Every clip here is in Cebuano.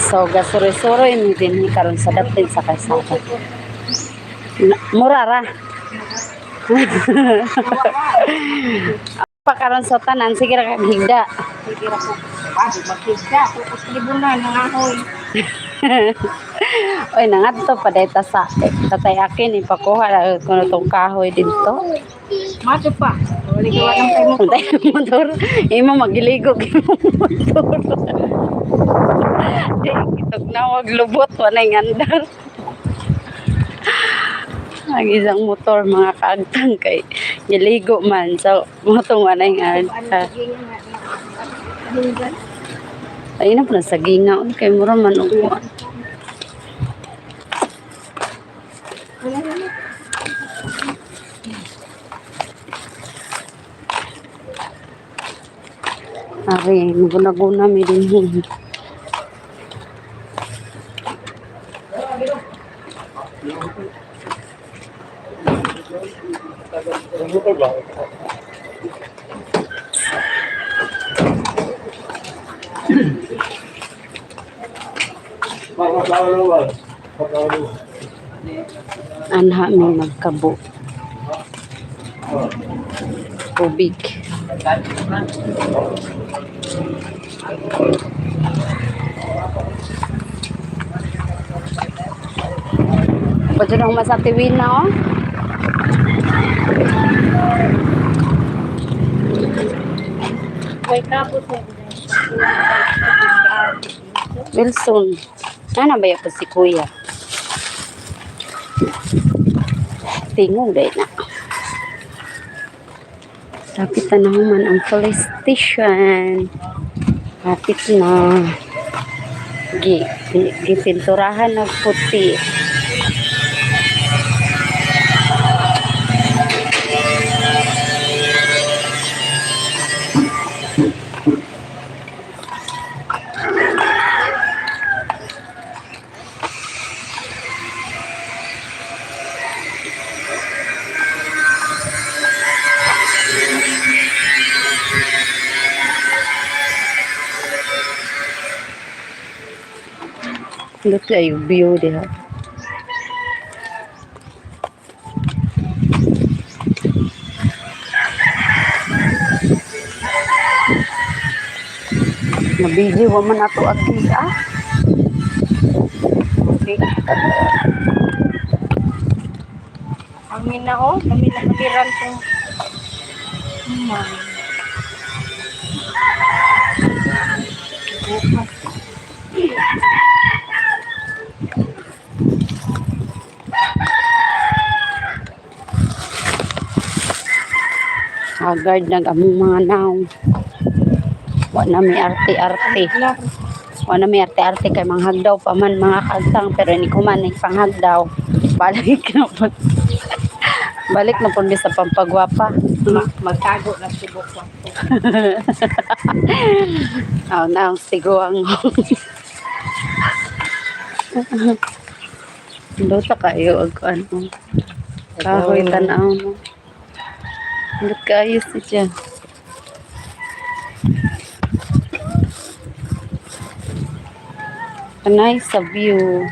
So gasuroy-suroy mi dinhi karon sa dapit sa kalsada. Mura ra. Pa karon sa tanan, sige ra kag higda. Sige ra ko. Ah, maghigda. Tapos libunan ng ahoy. Oy, nangadto pa day ta sa tatay akin ipakuha ra kuno tong kahoy didto. Mato pa. Wala gawa ng kay mo. Tay motor, imo magiligog imo motor. Di kitog na wag lubot walay ngandar. Ang isang motor, mga kaagtang, kay giligo man, so mo tong walay ngandar. Ay na pala sa ginga oy, kay mura man og kuan. Ari, maguna-guna mi din. Anha mi magkabo. Tubig. Pwede na masatiwin na oh. Way kapo sa Wilson. Nana ba po si kuya? Tingog dahil na. Lapit na naman ang police station. Lapit na. Gipinturahan ng puti. Look like view diha. Nabigi wa man ato agi ah. Okay. Amin na oh, kami nakatiran kong Haggard nag among mga naong. Wa na mi arte-arte. Wa na mi arte-arte kay manghagdaw pa man, mga kagtang, pero ni kuman ni panghagdaw. Balik na po. Balik na po mi sa pampagwapa. Magtago na subok ko. Aw na ang siguang. Luta kayo og ano. Kahoy tanaw mo. Ba't kaayos siya? Nice sa view.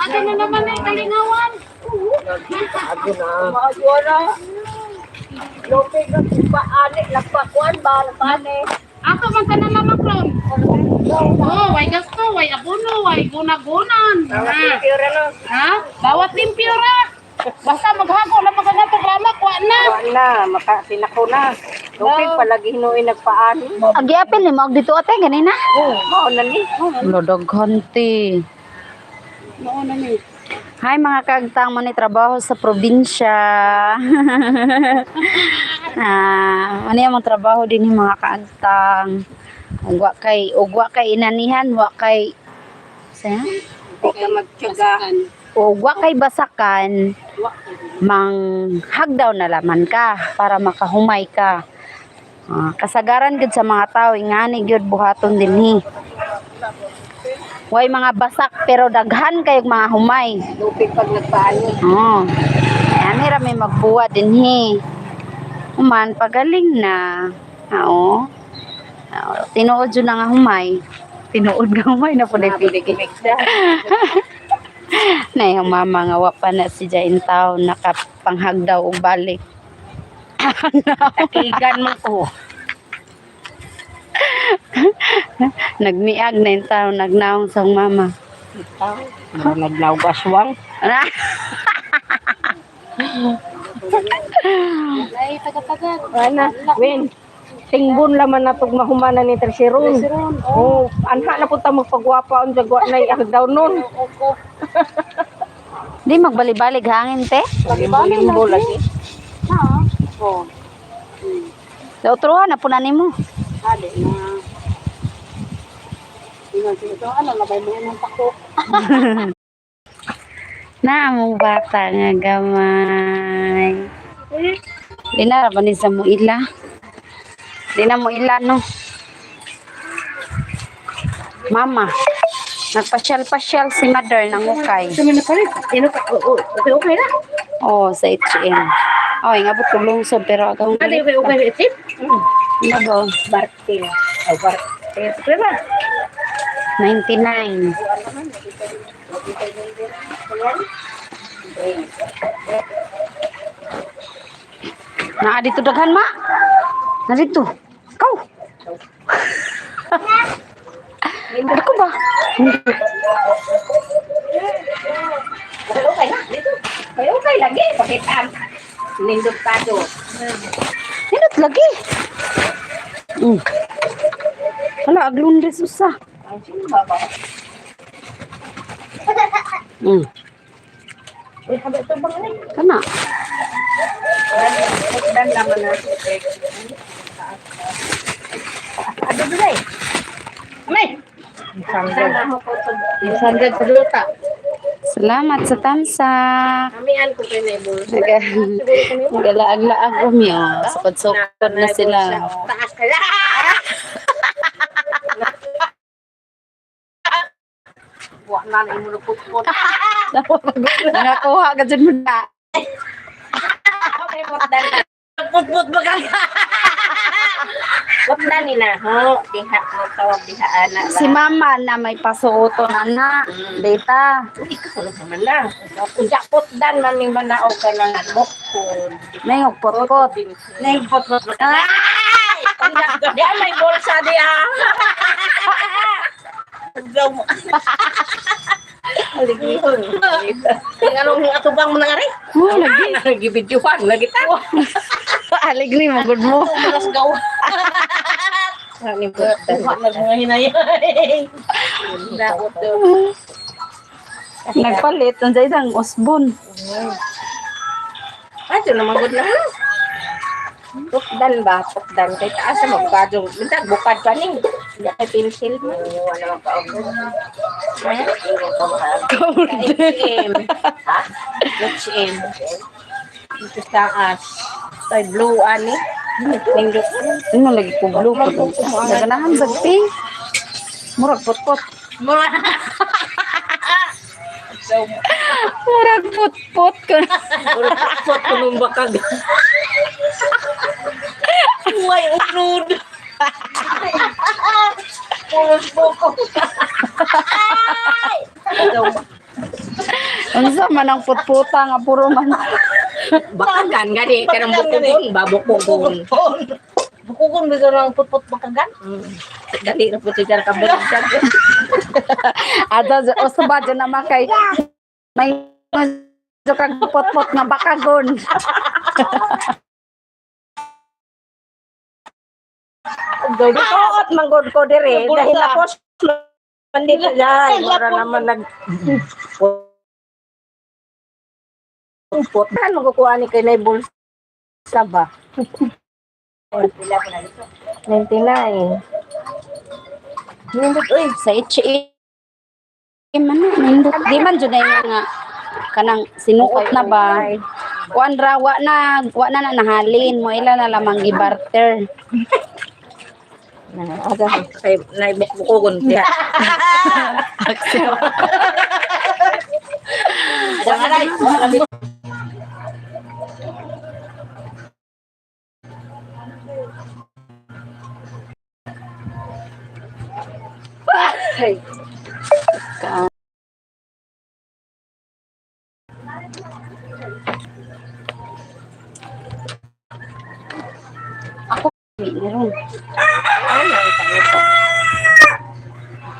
Ano na naman ay kalingawan? Ako man tanan lamang ron. Oh, way gasto, way abono, way guna-gunan. Ha? Ha? Bawat limpyo ra. Basta maghago lang mga programa, kuha na. Na, maka, pinako na. Tupig palagi hinuin nagpaani. Agiapin ni mo dito ate ganina. Oo, mao na ni. Lodog honti. Mao na ni. Hi, mga kaagtang, mo ni trabaho sa probinsya. Ah, ano yung mga trabaho din yung mga kaagtang. Ug wa kay inanihan, wa kay sa Hindi ka magtiyaga. ug wa kay basakan, mang hagdaw na laman ka para makahumay ka. Ah, kasagaran gud sa mga tao ingani gyud buhaton dinhi. Way mga basak pero daghan kayog mga humay. Lupig pag nagpaano. Oo. Ani ra may magbuwa dinhi. Human pagaling na. Oo. Oo, tinuod jud na nga humay. Tinuod nga humay na pud pili. Na yung mama nga wa pa na si Jain town nakapanghagdaw og balik. Takigan man ko. Nagmiag na yung taon, nagnaong sa akong mama. Ikaw. Naglaw aswang. Ana? Ay, taga-taga. Ana, Wen. Tingbon laman na tog mahumana ni Tersiron. Oh, anha na punta magpagwapa on jagwa na iagdaw nun. Di magbalibalig hangin te. Limbo lagi. Ha? Oh. Dautruhan na po na nimo. Hali na. Ingon siya, ano, labay mo yan ang tako. Na among bata nga gamay. Di na ra ba ni sa mo ila? Di na mo ila no. Mama, nagpasyal-pasyal si mother ng ukay. Kami na palit. Okay, okay na. Oh, sa HM. Oh, ingabot ko lungsod pero agaw. Hali, okay, okay. Tip? Ano ba? Barting. Oh, barting. Okay ba? 99. Naa dito daghan ma. Na dito. Ikaw. Ako ba? Okay, okay na. Dito. Okay, okay lagi. Pakita. Nindot pa do. Nindot lagi. Wala aglundres usa. Ang sino ba ba? Uy, haba ito bang ni? Kana. Dan laman na. Ano ba eh? Amay! Sandal. Sandal sa luta. Salamat sa tamsak. Amian ko kayo na ibon. Nagalaag-laag kami oh. Sukod-sukod na sila. Taas ka lang. Buwan na na imo putput. Nakakuha ka dyan mo na. Okay, putdan na. Putput ba ka? Putdan ni na. Ho, diha mo tawag diha ana. Si mama na may pasuoton na. Data. Ikaw lang naman lang. Unya putdan man ning manaog ka ng bukod. May pot-pot. Ning putput. Ay! Di may bulsa di ah. Aligihon. Anong atubang mo na nga rin? Oh, lagi. Nagibidyohan, lagi ta. Aligri mo good mo. Malas gawa. Mga hinayay. Daot daw. Nagpalit unsa isang usbon. Ato naman gud na. Tukdan ba? Tukdan. Kay taas sa magkadong. Minsan bukad pa ning. Hindi kay pencil mo. Wala man ka HM. Ha? HM. Ito sa taas. Ay, blue ani. Nindot. Ano lagi ko blue ko. Naganahan sa pink. Murag pot-pot. Murag pot-pot ko. Put ko nung bakag. Way unod. Pulos buko. Unsa man ang putputa nga puro man. Bakagan gani kanang bukugon ba bukugon. Bukugon, bigyan ng putput bakagan. Dali ra pud siya ka bulag. Ato usa ba dyan naman kay may medyo kag pot-pot nga bakagon. Tuot manggod ko dire dahil lapos man dito dai. Mura naman nag Put. Ano magkukuha ni kay na bulsa ba? 99. Nindot oy sa H&M man na nindot. Di man jud ay nga kanang sinuot na ba. Kuan ra wa na na nahalin mo ila na lamang gibarter. Na, aga. Kay naibukbukogon siya. Ka Ako meron.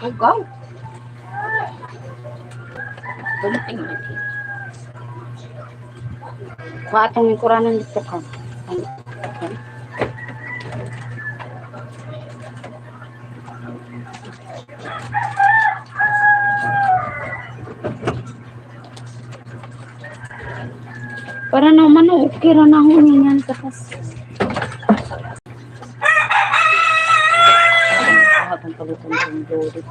Ugaw. Gunting. Kuha atong lingkuranan dito ka. Para naman okay ra na ako niyan tapos. Kuha tong palitan ng dito.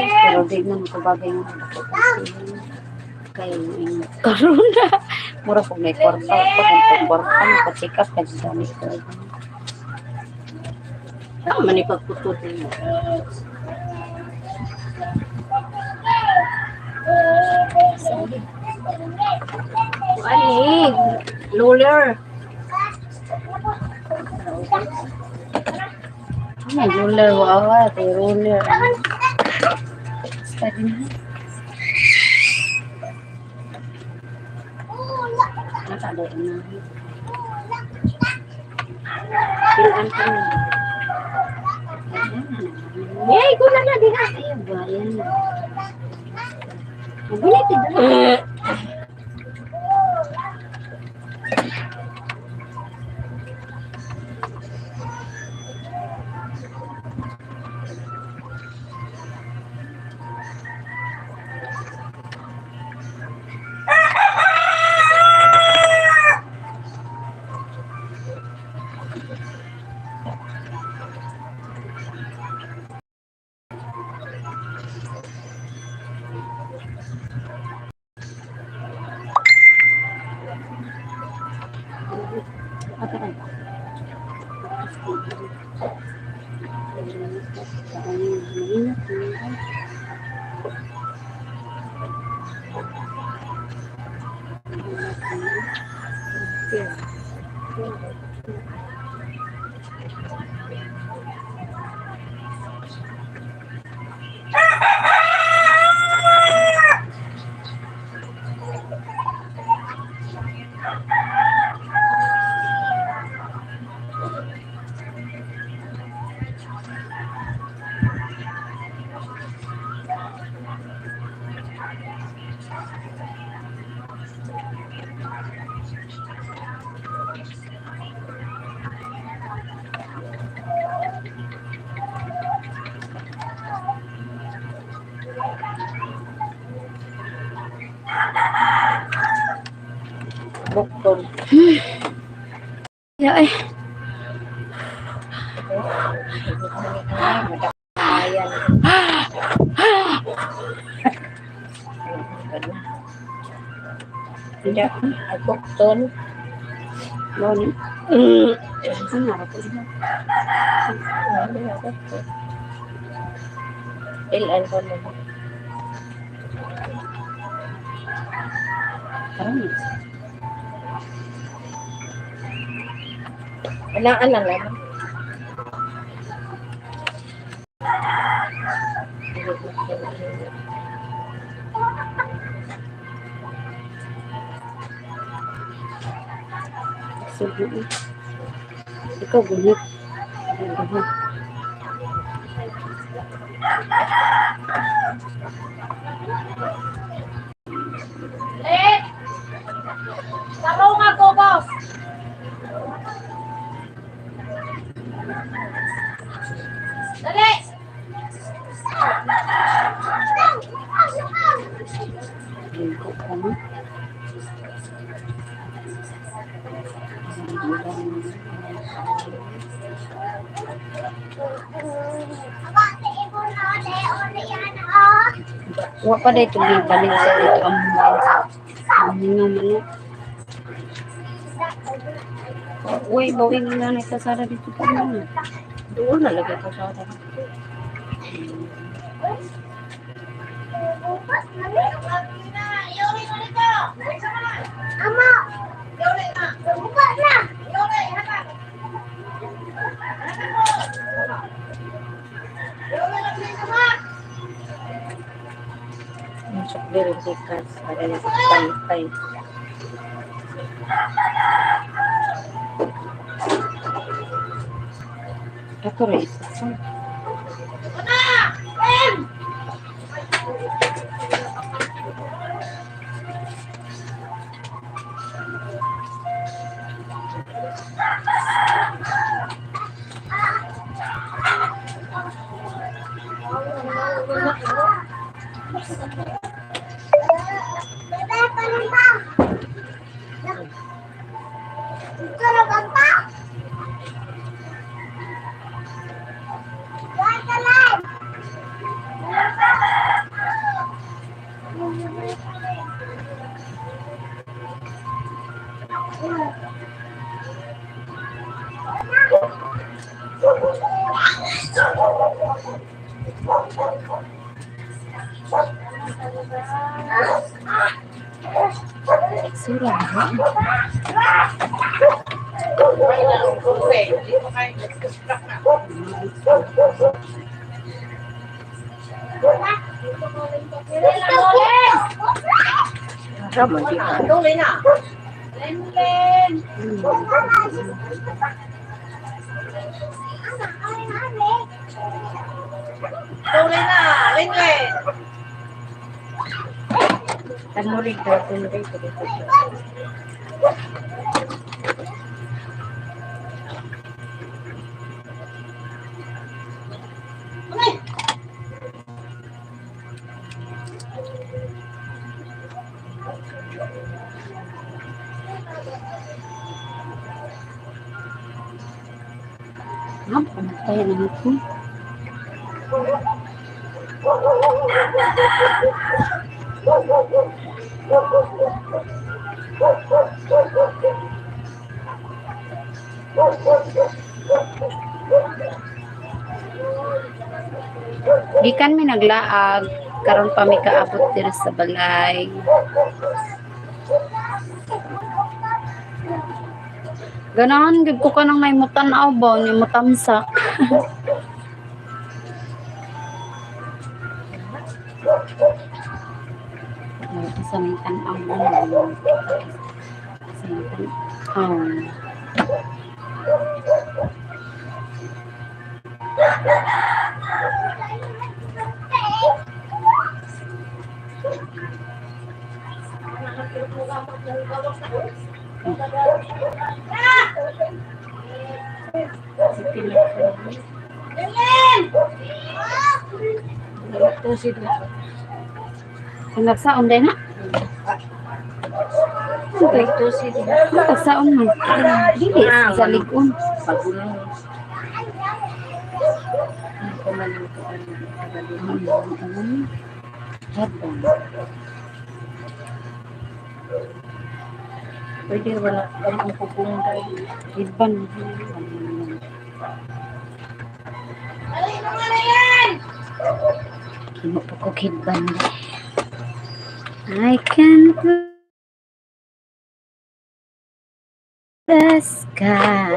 Pero di naman ko bagay nga kay karon na. Mura kung may kwarta, pag ang kwarta, maka-check up, nagdamit ko. Tama ni pagputot mo. Ani, roller. Ano, roller, wawa, te roller. Basta din ha. Nakaday na. Pilaan ka na. Yay, gula na di na. Ay, ba, yan. Mabulit, eh. Bukton. Ya, ay. Ayan. Ya, bukton. Lon. Ano nga po siya? Ilan ko na. Parang Anaan lang lang. Subo. Eh. Ikaw gunit. Gunit. Eh! Taro nga ko, boss. Dali! Lingko ka na. Wa pa day tubig balik sa dito ang ang nga manok. Uy, bawin na lang sa sara dito pa man. Doon na lagi ka sa atin. Ang sukli rin sikas. Para na pantay. Ato ra isa sa. Sura ba? Tama, di ba? Lenlen! Tanurig daw, tanurig. Ha, pamatay na ako. Gikan mi naglaag, karon pa mi kaabot diri sa balay. Ganahan gid ko kanang may mutan-aw ba ni mutamsak. Ay, asa may tan-aw ano? Asa may tan-aw. Ang nagsaon din na. Ang nagsaon man. Dili sa ligon. Pwede wala ang pupong tayo. Iban. Kimo pa ko kidban. I can the sky.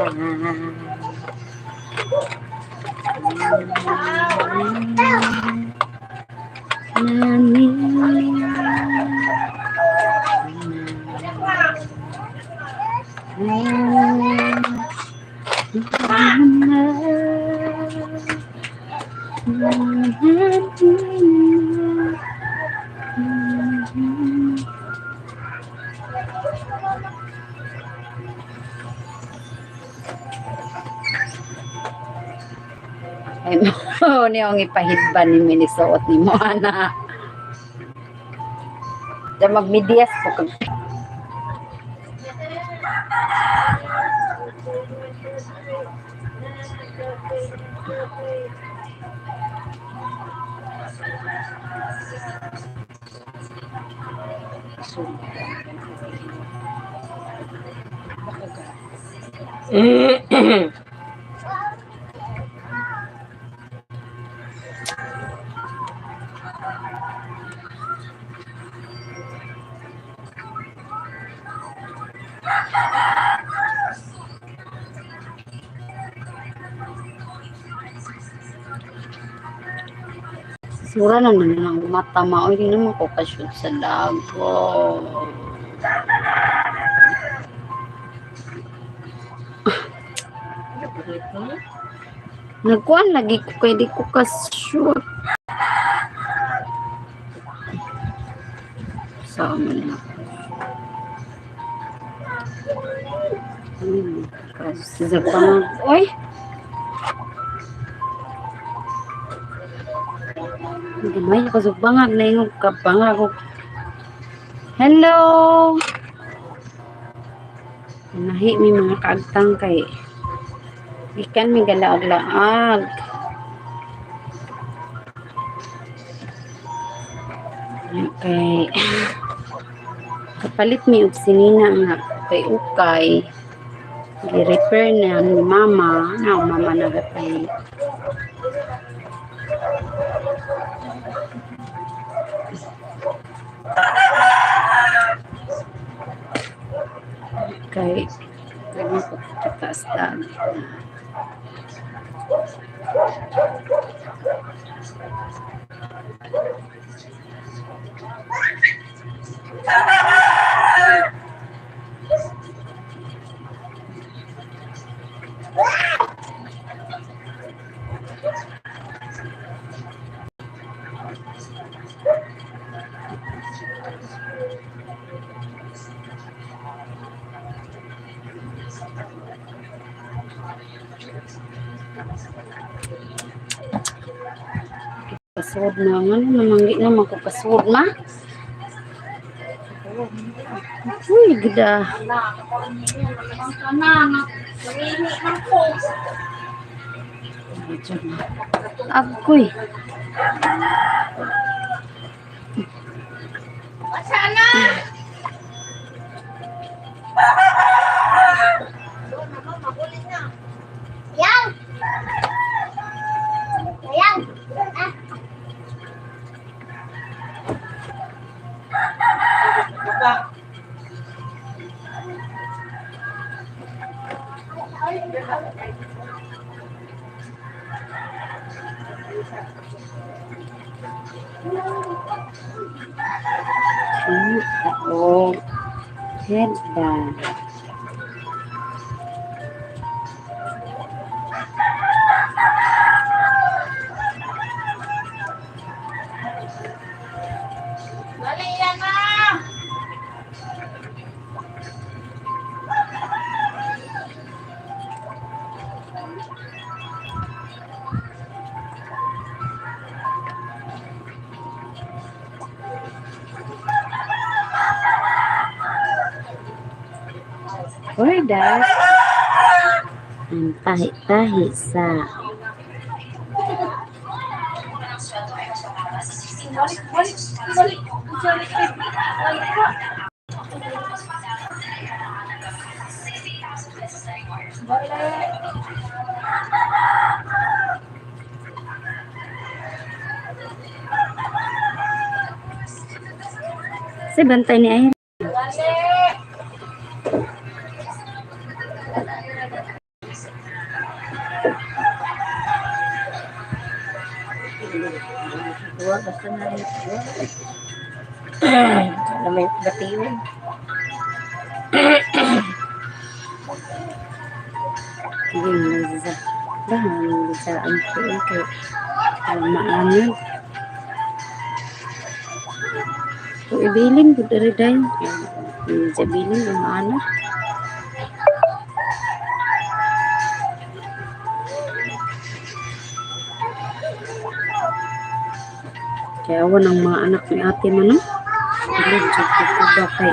Ay mo ni ang ipahidban ni minisuot ni mo ana. Da magmidyas po kag. Sura na naman ang mata ma. Oy, di naman ko ka-shoot sa dago. Nagkuan lagi ko kay di ko ka-shoot. Saan man na ako. Kasi Oy! Gamay ako sa bangag na ingog ka bangag ko. Hello! Nahi mi mga kaagtang kay ikan mi galaag-laag. Kay kapalit mi og sinina nga kay ukay gi-repair na ni mama na ang mama nagapay kay kay ko kataas na. Kasuod na nga naman di naman ko kasuod ma. Uy, gida. Agoy. Sana! Yang. Yang. Ah. Oo. Headband. Dali yan na! For that, ang tahi-tahi sa Balik, balik, balik. Si bantay ni Ayra. Basta na rin. Alam mo yung batiyon. Sige, sa dahil sa ang kay maanan. Kung ibilin ko diri day. Sa bilin ang maana. Kaya awan ang mga anak ni ate man, no? Dili jud ko ba kay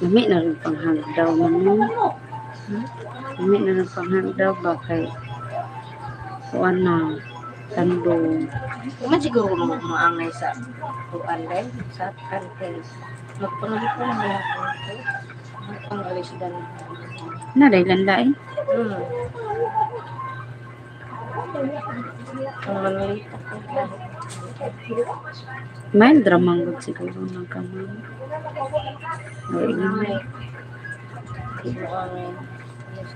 Lami na rin panghagdaw man no. Lami na rin panghagdaw ba kay kuan na tandong. Kuma siguro mo maangay sa tuan dahil sa kante. Magpangalit ko lang ako. Magpangalit sila. Na dahil landain. Ang manalita ko. Mild ramang gud siguro ng kamay. Ay, Angay. Angay. Yes,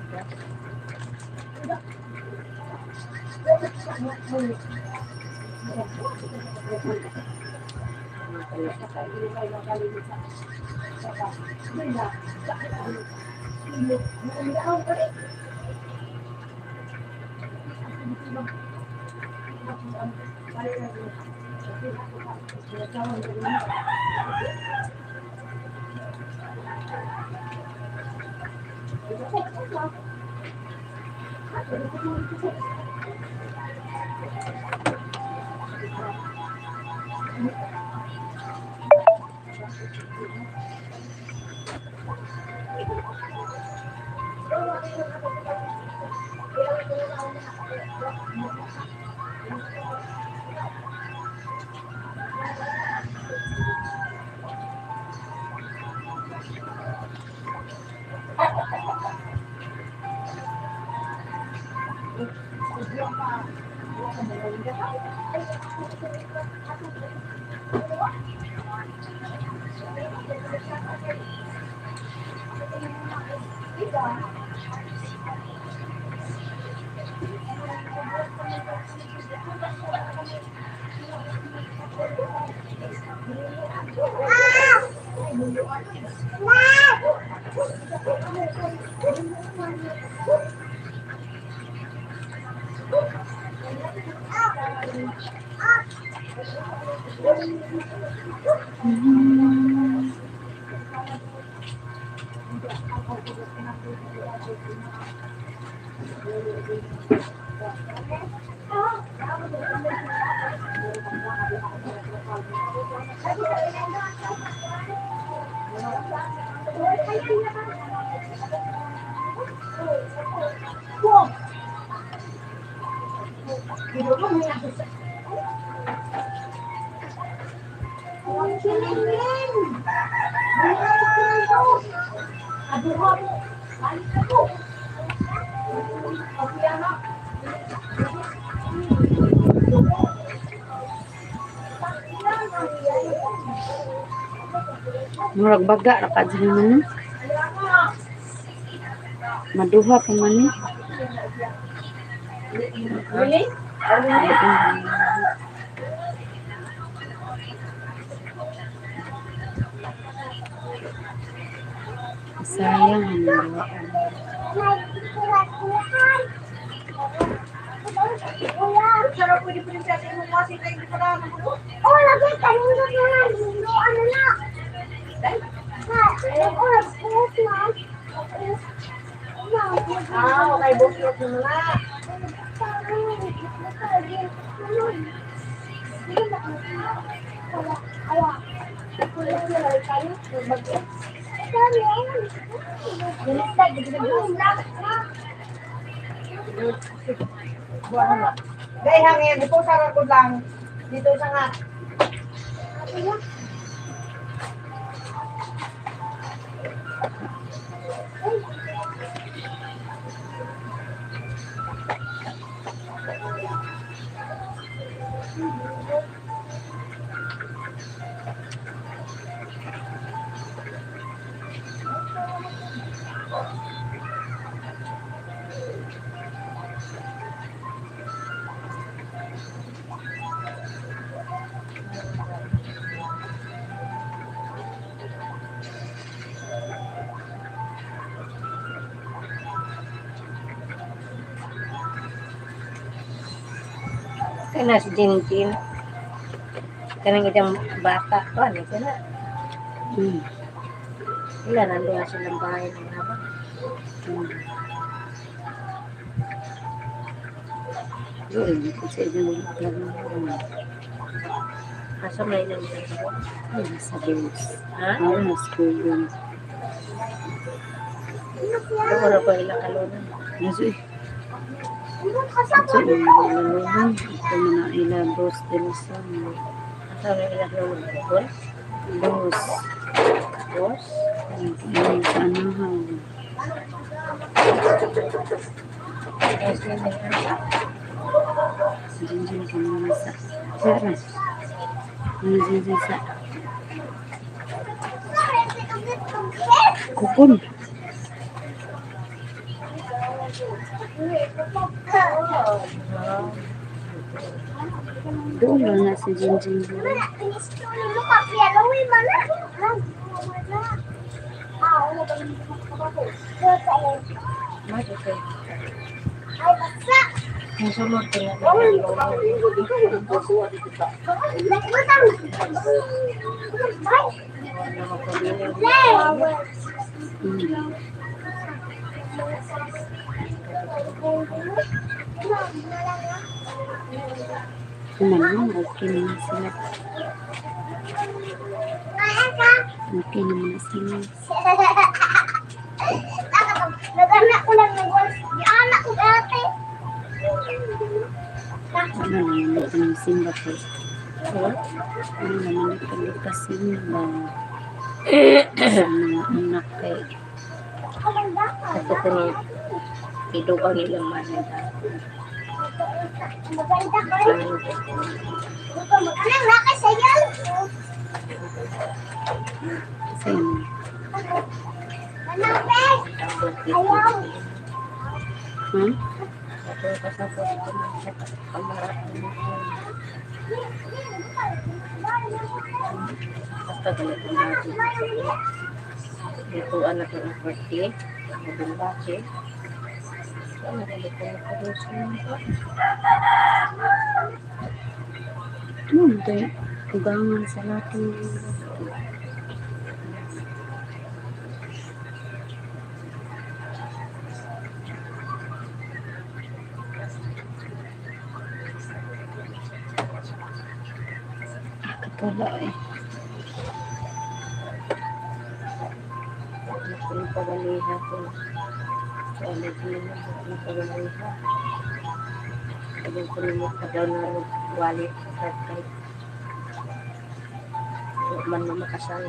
ba? Murag baga ra ka diri man no. Maduha pa man ni. Really? Sayang ang duha. Oh, lagi kanindot na lang. Ano na? Ha, oh, buhok na. Ah, okay, buhok na na. Dahil hangin, dito sa rakod lang. Dito sa nga. Kana si Jinjin. Kanang itang bata pa, ano kana? Wala, nandun na silang bahay ng haba. Doon, kasi ilang laro. Asa may ilang Ay, sa Diyos. Ha? Oo, mas Google. Doon na pa ilang kalunan. Naso eh. Ito yung lalawan. Ito na na ila dos de los Santos. Asa may ilang kalunan? Doon? Dos. Dos? Ay, sa anahaw. Dos din din. Jinjin ka naman sa. Sara. Ano jinjin sa? Kupon. Doon lang na si Jinjin. Mas okay. Ang sulod ko na. Ano, okay naman sila. Okay naman sila. Nag-anak ko lang ng Anak ko ate. Ano naman ito ng simba po. Ano naman ito ng kasimba. Sa mga anak kay. Ito ko nung pidugaw nilang manila. Maganda ka rin. Anong nakasayaw? Kasi ano, Anong bes? Ayaw. ha? Ito kasapot ko ng kamara. Basta galit ang natin. Ito anak ng 40. Mabumbache. So, nagalit ko na ko sa mga. Ano ito yung ugangan sa lahat ng Ah, katula eh. Anak ko ng pagaliha ko. So, anak ko ng pagaliha. Sabi ko nung daw na wallet sa card kay. Wa man mamakasal.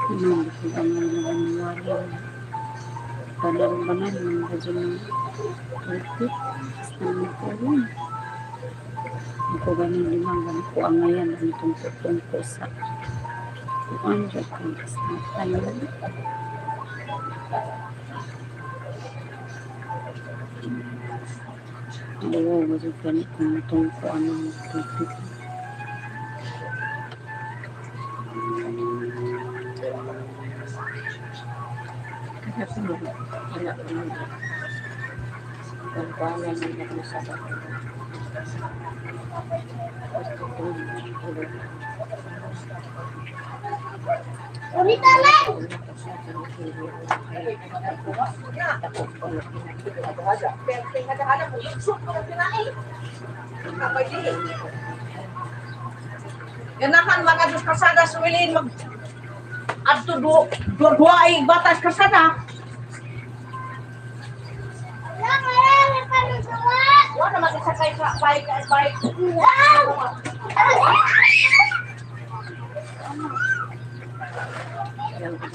Ano, ugangan na ganuwari. Banal-banal, mga radyo ng pulpit. Basta naman ko alam. Ang ko ganin limang ganun ko angayan ang tungko-tungko sa Kuan jud kung tayo. Oo, gusto ko ni kung itong kuan ng tubig. Kaya ko mo, wala ko mo. Kung kuha na nila na sa bato. Gusto ko ulo. Unita lang! Ganahan mga dos kasada suwilin mag adto do do ay batas kasada. Wala, marami pa nagawa! Wa na magisakay sa bike ay bike. Wow!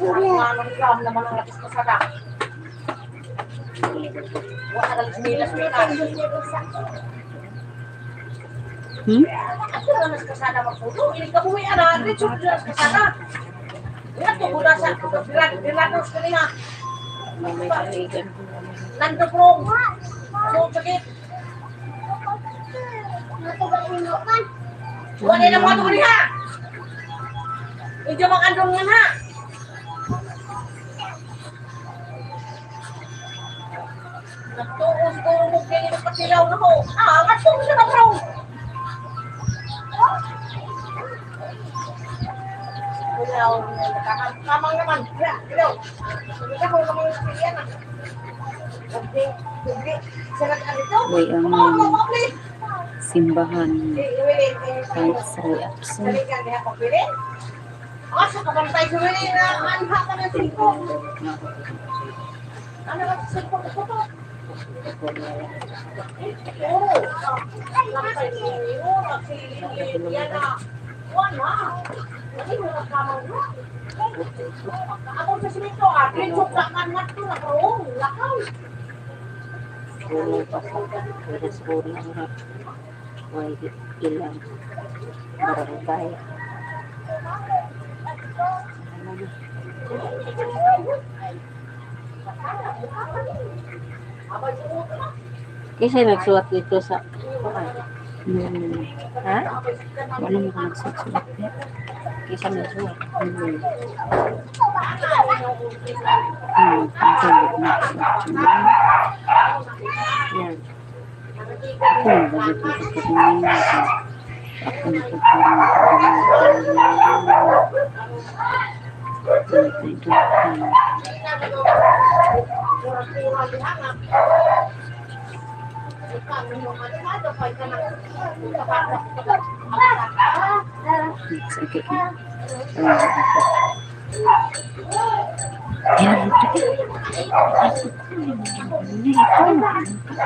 Manong gram naman ang lakas kasada. Wa na galis milas milas. Hmm? Adto na las kasada magpulo. Ini ka buwi ana diretso na las kasada. Ingat ko na sa dirados kaniya. May kaibigan. Nando prong. So sakit. Wa na mo ato niya. Medyo makandong man ha. Nagtuo siguro mo kaya ng patilaw na ko. Ah, nagtuo siya na bro. Ilaw, kamang naman. Ya, ilaw. Hindi ko naman yan ah. Hindi, hindi. Sa nag-ano Way ang Ano simbahan kahit sa Apson. Asa ka bang tayo sumili na anha ka ng singko? Ano ba sa singko ko to? Oo. Yan na. Wala. Hindi mo nagkamang mo. Ako sa simento ah. Diretso ka man nga to na bro. Lakaw. Tulong pa sa pero siguro na may ilang barangay. Kasi nagsuwat dito sa Hmm. Ha? Wala mo ka nagsusulat. Kisa nagsuwat. Hmm. Hmm. Ang na. Yan. Ako nabagit mo sa pagkakas. Ako Sige. Yan.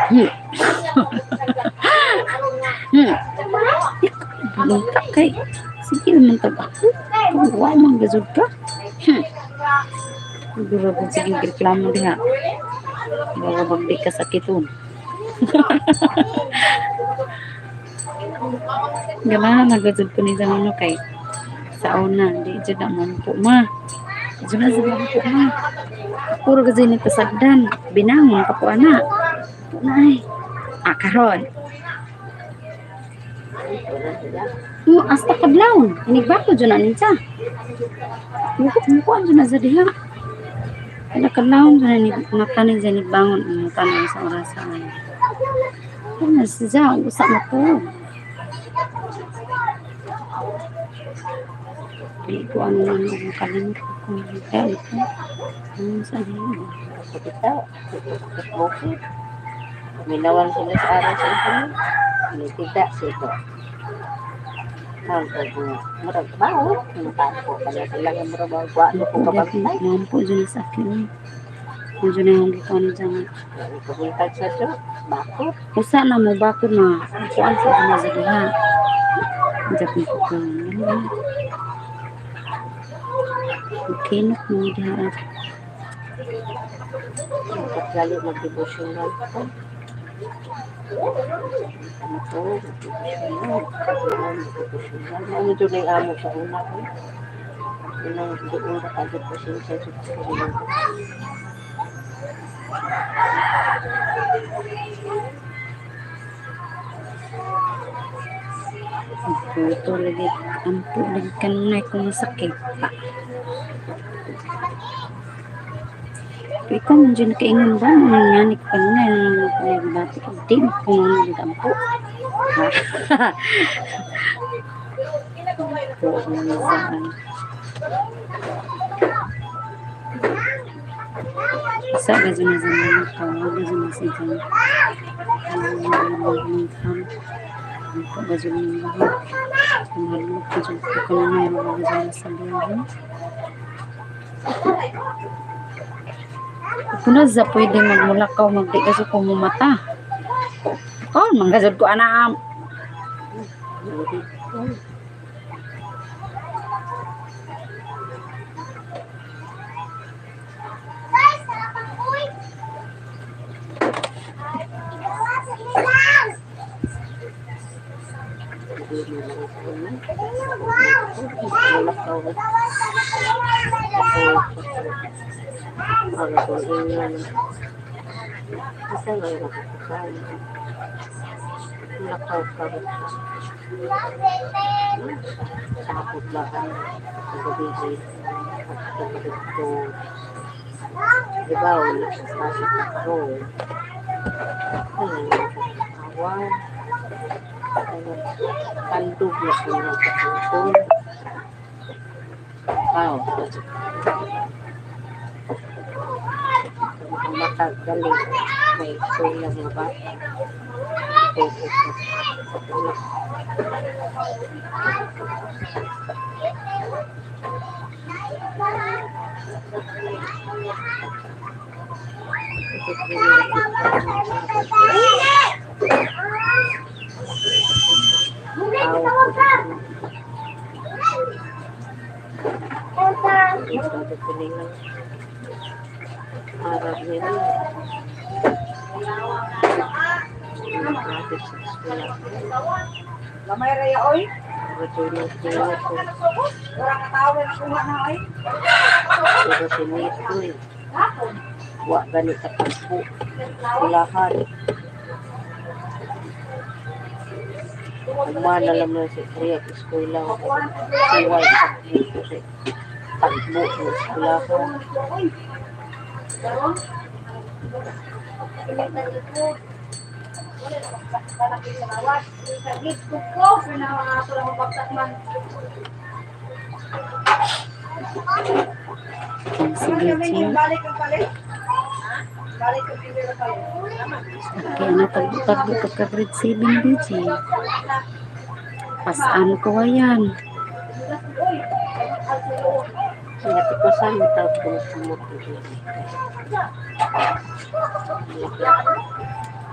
Hmm. Hmm. Lungka kay. Sige naman tag ako. Kung wa man gazud ka. Hmm. Duro kung sige reklamo diha. Baka bagdi ka sakiton. Ganahan na gazud ko ni sa ano kay sa una di jud na mampo ma. Jud na sa mampo ma. Puro gazud ni pasagdan. Binangon pa ko ana. Nay. Ah, karon. Mo hasta kadlawon. Inigbako jud na niya. Mukuan jud na sa diha. Kada kadlawon jud na ni nakanin sa nigbangon ang tanan sa orasan. Ano siya usa na ko. Dili ko ano na ang kalimot ko. Kaya ito. Ano sa diha? Sa kita, bukid. Minawan sila sa araw sa ito. Nitita sa ito. Ang mga murag bao, matapo pa na sila nga murag bao, wa na ko kabantay. Mampo jud na sa akin. Medyo na yung gikuan dyan. Kabuntag sa ito, bakit? Usa na mo bako na. Kuan sa na sa diha. Diyan ko ko. Kinok mo diha. Pagkali mag-devotional ko. Ano to? Mag-devotional. Mag-devotional. Ano doon ay amo sa una ko? Unang doon ra kagad pasensya sa pagkakas. Ito lagi, ampo lagi kanunay kung masakit pa. Ikaw man dyan nakaingon ba? Mga nga kanunay, nang bati ko, di mo kung ano dito ampo. Ampo, ang saan. Sa gazo na sa mga tao, gazo na sa dyan. Ampo gazo na mga Mahal ko dyan ko kanunay, mga gazo na sa biyahe. Kuna za pwede magmulakaw magdi kasi ko mumata. Oh, manggazod ko ana. Guys, sarap ang uy. Igawa sa ilang. Malakaw. Para kung ingon. Isa nga nakakakaan. Malakaw ka. Sakot lang ang gabi. Pagkakadto. Diba, wala sa pasok na karoon. Ay, awan. Tandog na ko ng kapupon. Wow. Matagaling. May eskwela mga bata. Oo. Arab nila. Gratis sa eskwela. Lamay raya oy. Matulog sila ko. Wala ka tao na kuha na oy. Pero si Nito eh. Wa gani ka takbo. Kulahan. Umana lang na si Priya eskwela. Siway takbo si takbo sa eskwelahan. Sige, Chi. Balik ang palit. Balik ang pili palit. Kaya na tagbo-tagbo pagka grade 7 din, Chi. Pasaan ko ayan. Natikusan mo tawag ko sumot.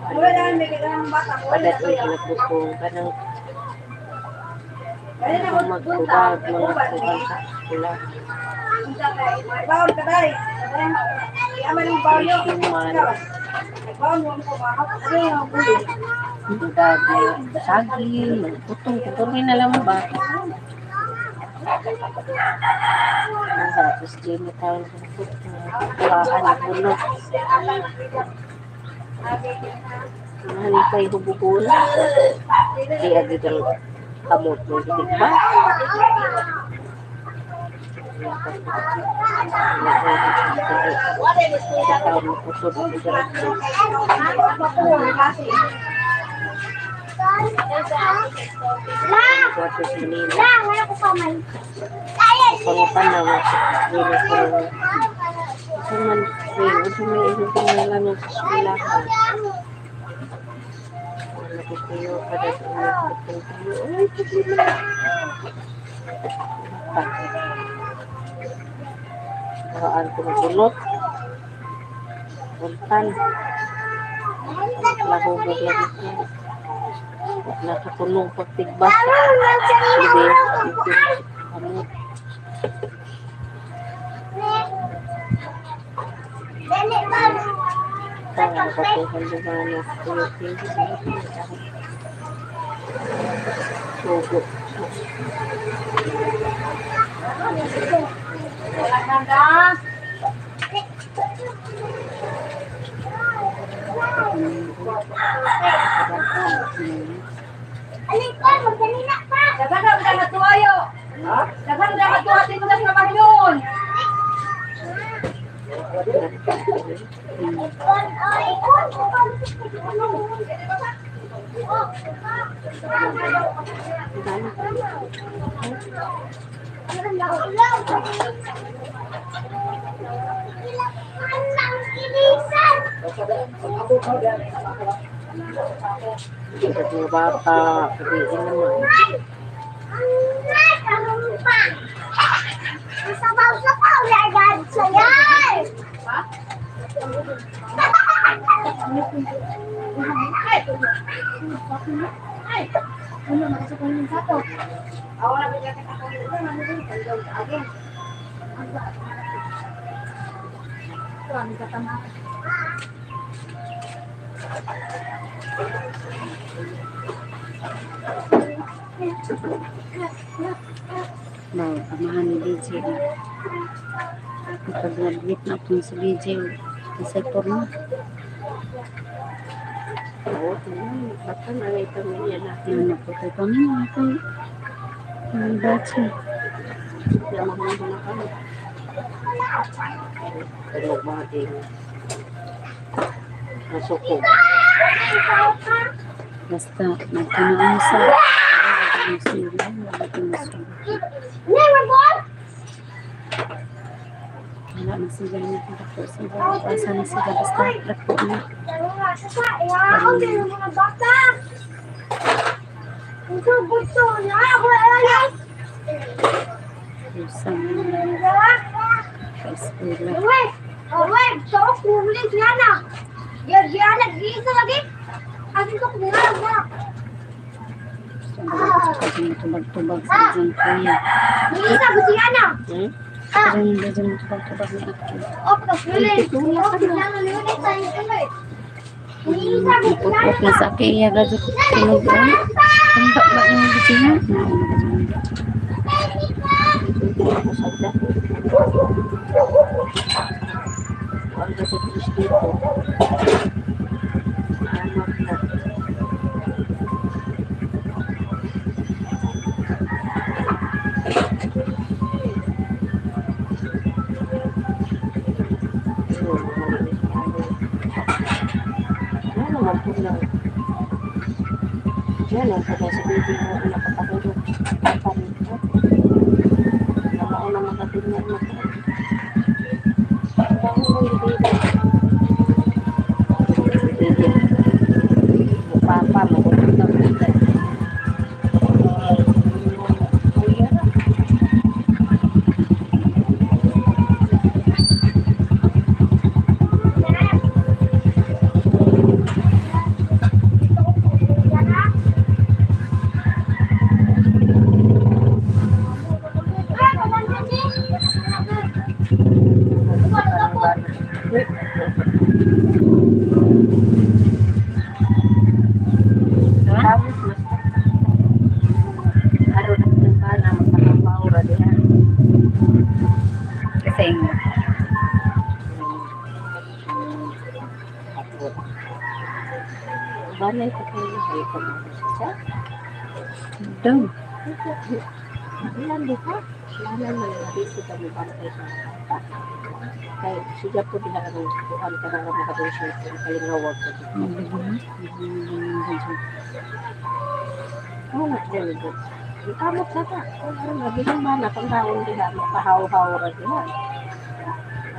Wala na may kailangan bata. Padat ang kinabukong kanang Dali na magtubag mga tubag sa eskwelahan. Baon ka dai. Iaman ang baon yo. Human. Baon mo ko ba? Ano yung bulo? Tubag mga saging, mga putong, putong na lang ba? Tapos Jimmy tawag sa putong, kuhaan na puno. Mahal kay hubukul. Di agad ang kamot mo gitig ba? Sa taon mo kusod mo diretso. La! Wato sa Manila. La, wala ko pa man. Kaya Pangutan na mo. Dili ko. Sa man, unsa may inyong pangalan sa eskwelahan. Wala ko kayo, kada sa inyo ko kayo. Ay, problema. Bakaan ko magunot. Untan. Lahubog lagi ko. Nakatunong pagtigbas. Sige, kamot. Dali ba? Nakatuhan lumano. Sugo. Wala kang gas. Alin pa, magkanina pa. Daghan ka na tuwayo. Daghan ka na tuwa dito sa bahyon. Ikon, oh, ikon, ikon. Oh, Anang ilisan. Sa mga bata, sabihin naman. Ay, anong pa? Sabaw-sabaw, lagad sa'yan. Baw, amahan ni DJ. Nakagraduate na po si DJ. Sa porno. Oo, tingnan. Bata na may pamilya na. Ano na po tayo kami mga kay. Ang batch. Kaya mahal na kami. Pero mga ting. Nasuko. Basta nagtanaw sa Never ball. Wala na sila na dako sila. Asa na sila basta dako na. Ako din mga bata. Gusto gusto na ako alam. Usa na sa eskwela. Uwe, uwe, so kulit na na. Ya ya lagi isa lagi. Aku ko na na. Tubag-tubag sa dyan kuya. Isa gusto na. Hmm? Pero hindi dyan tubag-tubag ni ako. Oh, kulit. Ipot-pot na sa akin iya gadyo tunog ay. Ang ba yung gusto niya? Ang sa Diyos dito. Anak na. Ano man po lang. Yan ang pala sa baby mo ang nakatahulog. Panito. Namauna makatingnan mo. Papa, magulit na ulit. Kuya. Tapos, mas aron ang tangkana, magpakapaw ra diha. Kasi ingo. Ako. Balay ko kayo sa ikaw siya. Daw. Ilan di ka? Lana man dito kami bantay sa bata. Kay siya po diha ang kuan ka nga makadusyo kung kalingawag ko dito. Wala dyan ito. Ang kamot sa ta. Ano lagi nang mana kung taon diha makahaw-haw ra diha.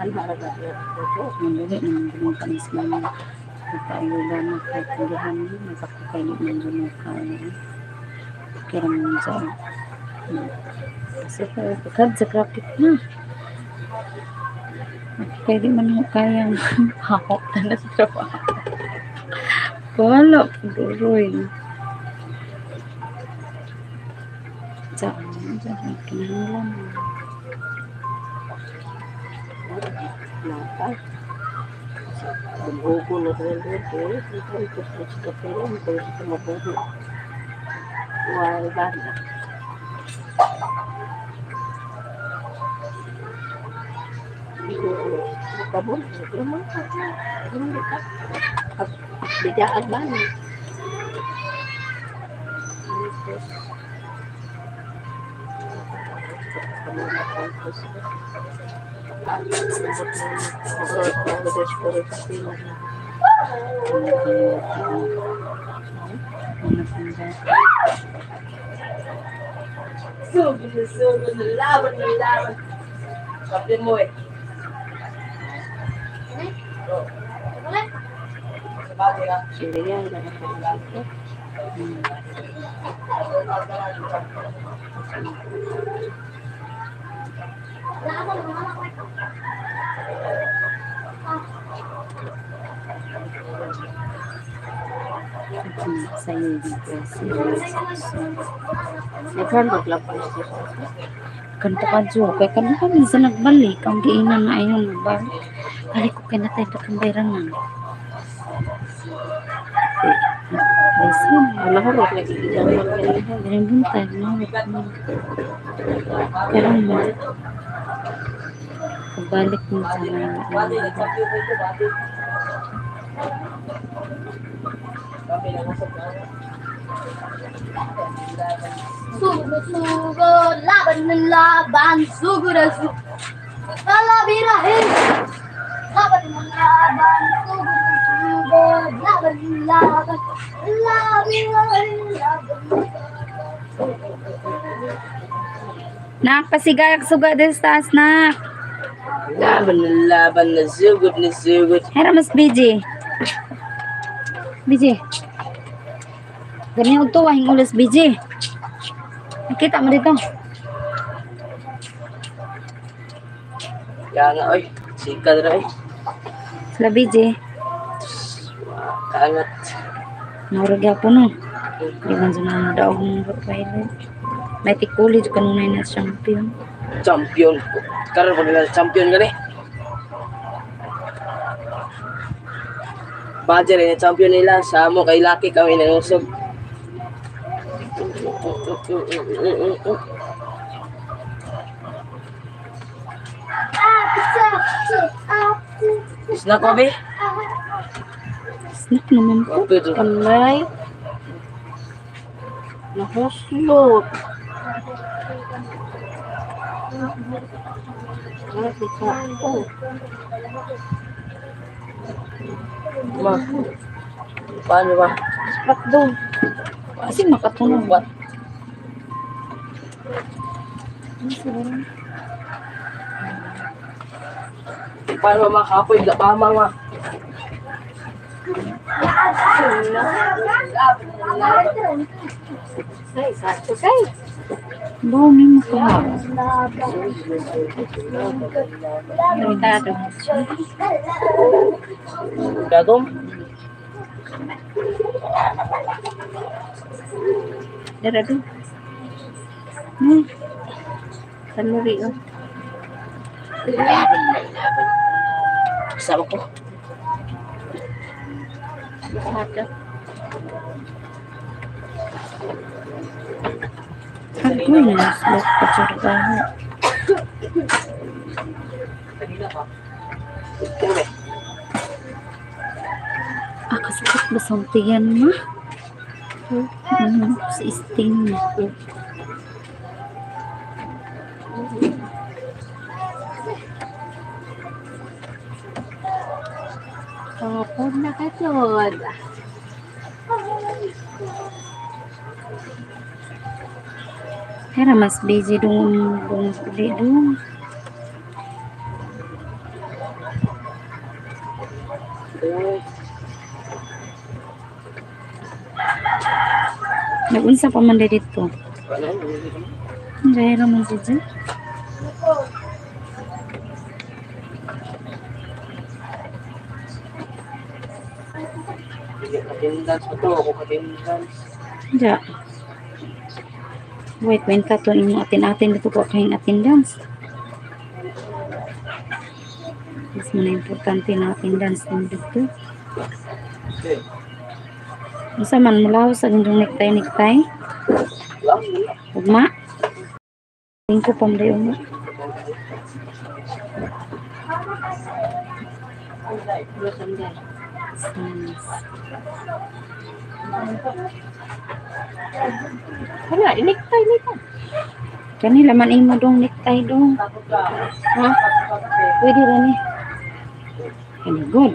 Ano ra ba diha? Ito. Nandali naman gano'n kami sa mga nagpaayuda na kahit tindihan mo, nagpakakaili ng gano'n ka. Kira mo sa kasi pagkad sa graphic na. Pwede man ho kayang hako na sa trabaho. Wala, duroy. Sa ano, kinahanglan. Nata. Bumhugo na rin dito. Ito ito sa kapila. Ito sa mabuhi. Why ba na? Kabul. Bidaag ba? Sugod na sugod na laban na laban. Kapten mo eh. Sabagay ah. Sa inyo dito. Naghan maglapos. Kanto ka jo, kay kano ka minsan nagbalik, ang giinan na ayon ba. Balik ko kay natay dakang bayran na. Listen, Wala ko lagi ganun buntag, no? Karon mo. Pagbalik mo sa mga Bati, nag-champion ko ito, bati. Kami lang usap na. Sugod, sugod, laban ng laban, sugod na sugod. Lalabirahin! Laban ng laban, sugod na sugod, laban ng laban, labirahin, laban ng laban. Nak, pasigay ang suga din sa taas, nak. Laban na laban na sugod na sugod. Hera mas BJ. BJ. Ganyan og tuwa hing ulos BJ. Nakita mo dito. Kaya nga oy, sika na oy. Sila BJ. Kaangat. Naurag gyapon no. Di man sa mga daog ng Rottweiler. May tikuli jud kanunay na champion. Champion. Karon pa nila champion gani. Badger eh, champion nila sa amo kay Lucky kami nangusog. Snack ko be? Snack naman po. Pwede. Kamay. Nahuslot. Oh. Ma. Paano ba? Spot do. Kasi makatulog. What? Paano ba makapoy? Gapama ma. Say, sakto kay. Bawo ni mo ka. Limitado. Gagom? Dara do. Kanuri oh. Laban na laban. Kasama ko. Hata. Agoy na slot pa jud ka. Kanina pa. Ikaw eh. Ah, kasakit ba sa tiyan ma? Sa sting. Kapon na ka jud. Hera mas busy dong dong uli dong. Uy. Nagunsa pa man dito. Ano? Dahil man si Jen. Hindi, attendance pa to. Ako attendance. Ja. Wait, kwenta to imo atin-atin dito ko kayong attendance. Mas mo na importante na attendance din dito. Okay. Unsa man mulaw sa gindong nektay-nektay? Lang. Ugma. Tingko pa mo dayon. Nice. Kana, inikta, inikta. Kani laman imo dong necktie dong. Ha? Pwede ra ni. Kani good.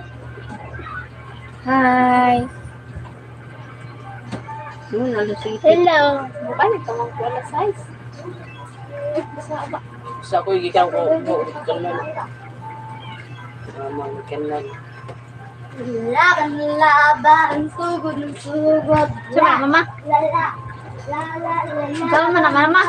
Hi. Noon, alas 7. Hello. Balik ka mang wala size. Eh, basta ba? Sa ko gikan ko kanan. Mama, kanan. Laban, laban, sugod, sugod. Sama, mama. La, la, la, la, la, la. Sama na, mama.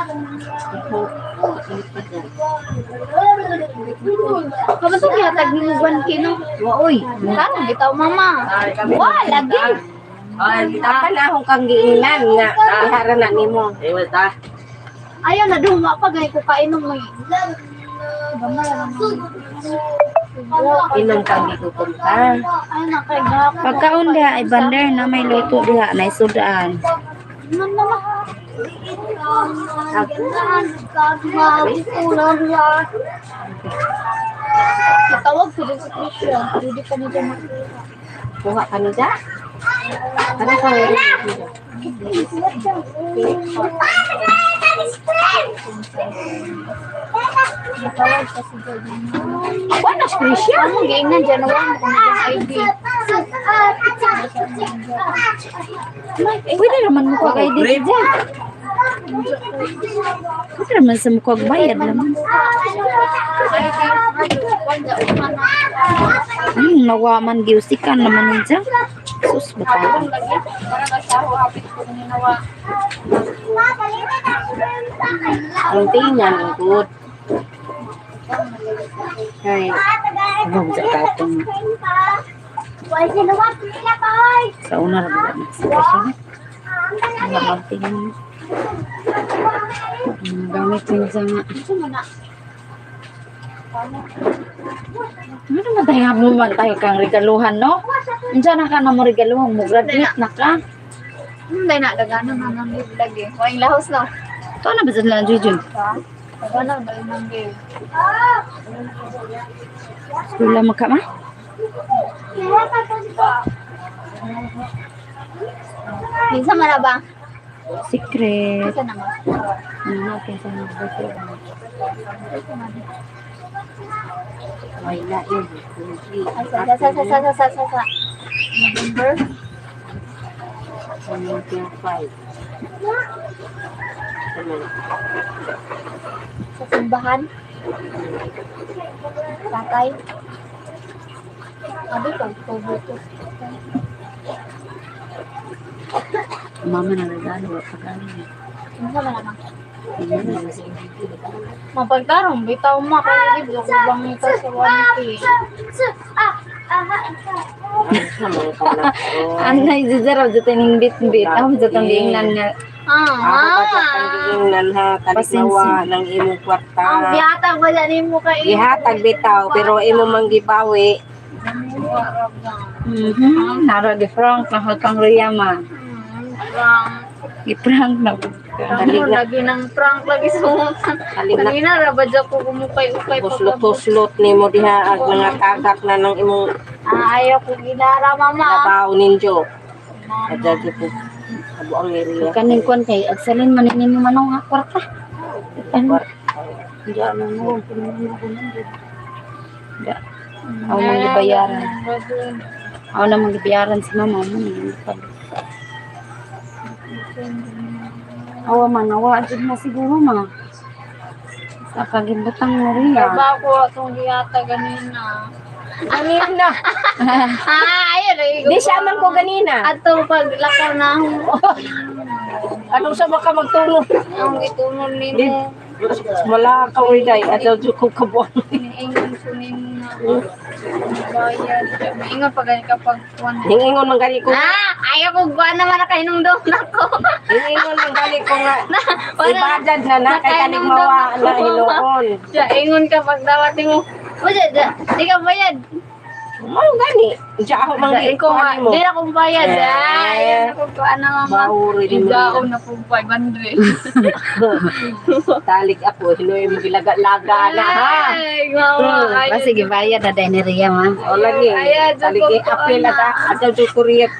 Kabato gihatag nimo 1K no? Wa oy. Karon bitaw mama. Wa lagi. Apan akong kang giingnan nga bihara na nimo. Ayaw na dong wa pa gani ko kainom may. Inom kang gigutom ka. Ay na kay gapon. Pagkaon diha ay bander na may luto diha na isudaan. Man mama. Tawag ko din sa Trisha. Hindi pa niya makuha. Kuha ka nida. Ano ka? Tawag pa si Jordan. Wala si Trisha. Ano giingnan dyan? Wala mo kung ID. Pwede naman mo kag ID dyan. Pwede naman sa mukha bayad naman. Nawa man giusikan naman ni dyan. Sus, batayan. Ang tingnan ang good. Kay Ano sa katong sa una ra ba na sa siya. Ang tingin. Ang gamit niya nga. Ano naman tayo mo man tayo kang regaluhan, no? Unsa na ka na mo regaluhan mo graduate na ka. Hindi na, dagana na nang lagi. Waing lahos no. To na ba sa lang Jujun? Dagana na nang live. Eskwela mo ka ma? Minsan man na ba? Secret. Minsan naman. Ano natin sa mga birthday? wala yun. Sa sa sa sa sa sa sa sa. November. 75. Ano? Sa simbahan. Tatay. Abi ko, October to. Mama na regalo, wa pa gani. Minsan man na ba? Mapagtarong, bitaw ma, kaya di ko bang ito sa 1K. Ano sa mga kanak? Anay zero jud ning bit-bit. Amo jud ang giingnan nga. Ako pa sa Ah, kang giingnan ha, taliknawa ng imong kwarta. ang biyata wala ni mo kay Gihatag bitaw pero imo mang gibawi. Nara di prank na hotang Riyama. Prank. Gi-prank na pud ka. Ano, lagi ng prank lagi sumutan. Kalig na Kanina ra ba dyan ko kumukay-ukay Puslot-puslot nimo diha ag mga tagak na ng imong Ah, ayaw ko ginara mama. trabaho ninyo. Adya gyud po. Abo ang area. Kaning kwan kay agsalin man nimo manong nga kwarta. Ano? Diya na mo Da. Aw nang gibayaran. Aw nang gibayaran si mama mo ni. Awa man awa jud na siguro ma. Sa pagibutang mo riya. Trabaho ko atong giyata ganina. Ganina. Ah, ayaw lagi Di siya man ko ganina. Ato paglakaw na ako. Anong sa baka magtulong? Ang gitunol nimo. Wala ka oy day. Adya jud ko kabuang. Ingon ko nimo na. Bayad. Ingon pa gani kapag kuwan. Hingingon man gani ko. Ah, ayaw ko kuwan naman na kahinong daw nako. Hingingon man gani ko nga. Wala. Ibadad na na kay kanig mawa na hinuon. Siya, ingon ka pag dawat mo. Bayad, di ka bayad. Mao gani. Diya ako mang Dai ko nga, mo. di akong bayad. Eh. Ay, ako ko ana mama. Bauri ni mo. Igaon na pong 500. Talig ako, hinuy mo gilaga-laga na ha. Ay, mama. Ah, Ay, sige, bayad na dahil ni Ria, ma. O lagi. Ay, Talig apel at adyaw jud Korea.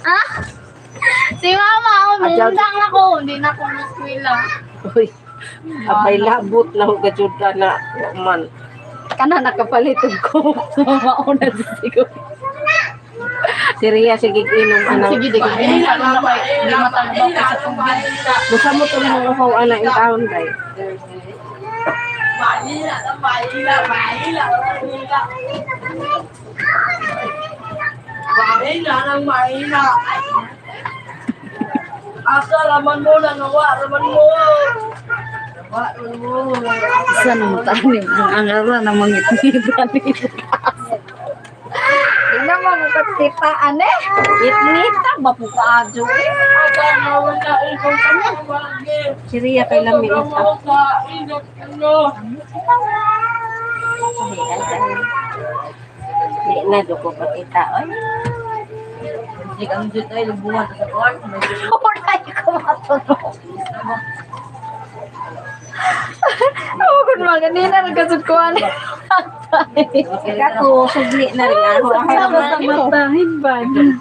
Si mama, oh, Adyaw. mundang na ko. Hindi na ko maskwila. Uy. Abay labot na ho gajud na man. Kana nakapalit og ko. Mauna siguro. Si Ria sige inom ana. Sige, di ko. Hindi na lang Hindi matanggaw ko sa tubig. Busa mo tong mga uhaw ana in taon day. Mahina ng mahina. Asa raman mo na nawa, raman mo. Nawa, raman mo. Isa na mo tanim. Ang ara na mangitngitan nito. Tingnan mo, mukatitaan eh. Itnita ba po kaadyo eh? Asa raman na ikaw sa mga. Si Ria kay lami ita. Sa inot ano. Di na do ko pakita oy. Wala ko matulog. Ako kung mga ganina, nagkasod ko ano. Kako sugli na rin aho. Sama sa matahin ba?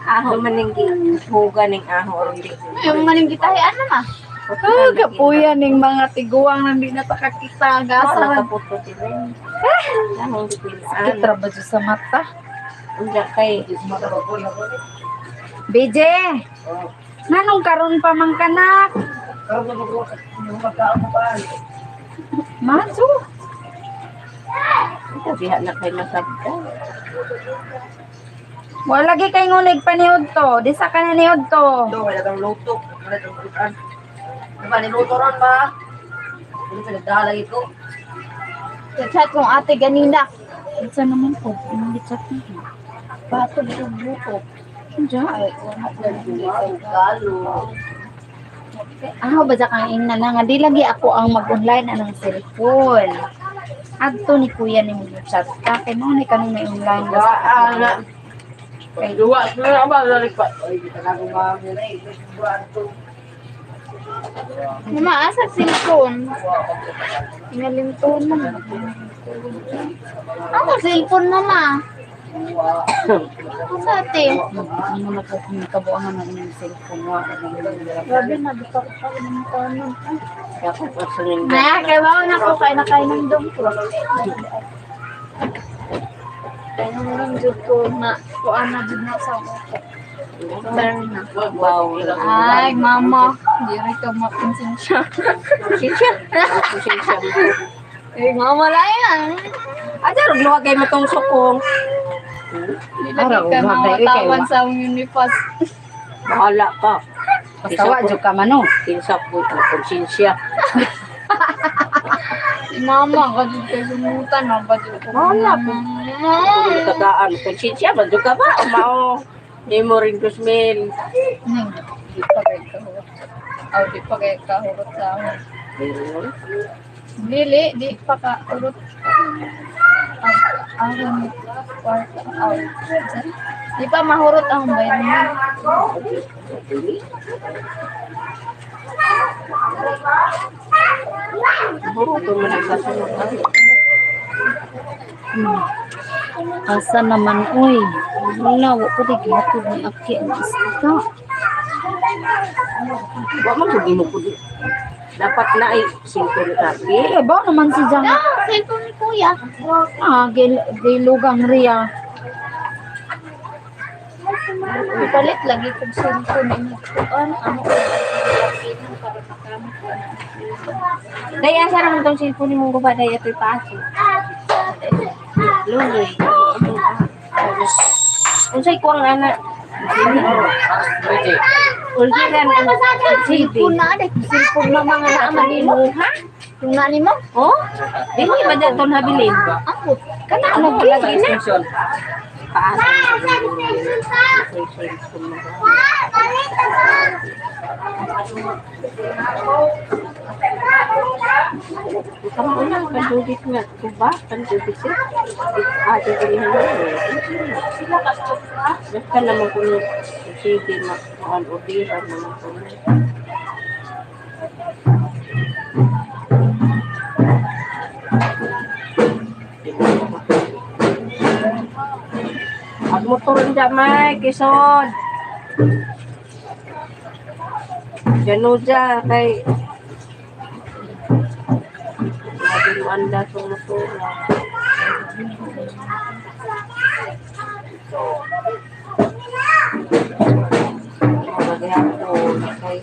Aho maning huga ning aho rin. Yung maning gitahian na ma. Ah, kapuya ning mga tiguang nandi na takakita Asa gasa. kaputo sila. Ahong gipilaan. Kitra ba dyan sa mata? Unja kay BJ! Nanong karon pa man kanak? Maso? diha na kay masabta. Wala lagi kay ngunig paniod to. Di sa kananiod to. Ito, wala kang luto. Wala kang lutuan. Diba, niluto ron ba? Hindi pa nagdalagi ko. Chat kong ate ganina. Isa naman po. Anong gitchat na? Bato dito buto. Diyan. Ay, wala Galo. Ah, ba kang ingna na nga di lagi ako ang mag-online anang cellphone. Adto ni kuya ni mo chat ka kay mo ni kanang may online na sa Wala. Duwa, sila ba? Lalik pa. Ay, kita na gumamit. Mama, asa cellphone? Ingalinton na. Ako cellphone mama. Asa ate? Ano na po kung kabuangan na inyong cellphone wa. Grabe na, di pa ko pa ng tanon. Ako pa sa ning Na, kay mama na ko kay nakain ng dong ko. Kay nung dong jud ko na kuan na jud na sa ako. Sorry na. Wow. Ay, mama, di rin ka makonsensya. Sinsya. Sinsya. Eh, mama lang yan. Aja rog luwa kay matong sukong. Di lagi Araw, ka wag kayo, mawatawan sa unipas. Bahala ka. Basta wa jud ka mano. Kinsa po konsensya. Si mama, kadud kay sumutan, ang badyo ko. Wala po. Mama. Kagaan konsensya ba jud ka ba? O mao. Di mo rin kusmil. Di pa kayo kahurot. Aw, di pa kayo kahurot sa ako. Dili, di pa kahurot. Ang kwarta, aw. Di pa mahurot ang bayan mo. Buro man ang kasunod. Asa naman oy. Wala wa ko di gihatod ni Aki ang isda. Wa man gud mo pud. Dapat na ay singko ni Aki. Eh, ba naman si Jang? Ah, cellphone ni kuya. Ah, gilugang Ria. Ipalit lagi kong cellphone ini. Ano, ano ko para makamit ko na. Day asa ra man tong cellphone nimong guba day atoy paso. Luloy. Unsay kuang ana? Unsa kan Cellphone na, dek. Cellphone na mga naaman nimo. Ha? Yung nani mo? Oh? Dili ba daton habilin? Ako. Kana ano lagi na. Paasa. Tama na, pandugit nga. Diba? Pandugit siya. Ate ko niya na. Sila ka sa Basta naman kung sige, makuhan o bira naman ko. Ag motor nda may kisod. Januja kay Lagi mo anda tong motor. Magyapon kay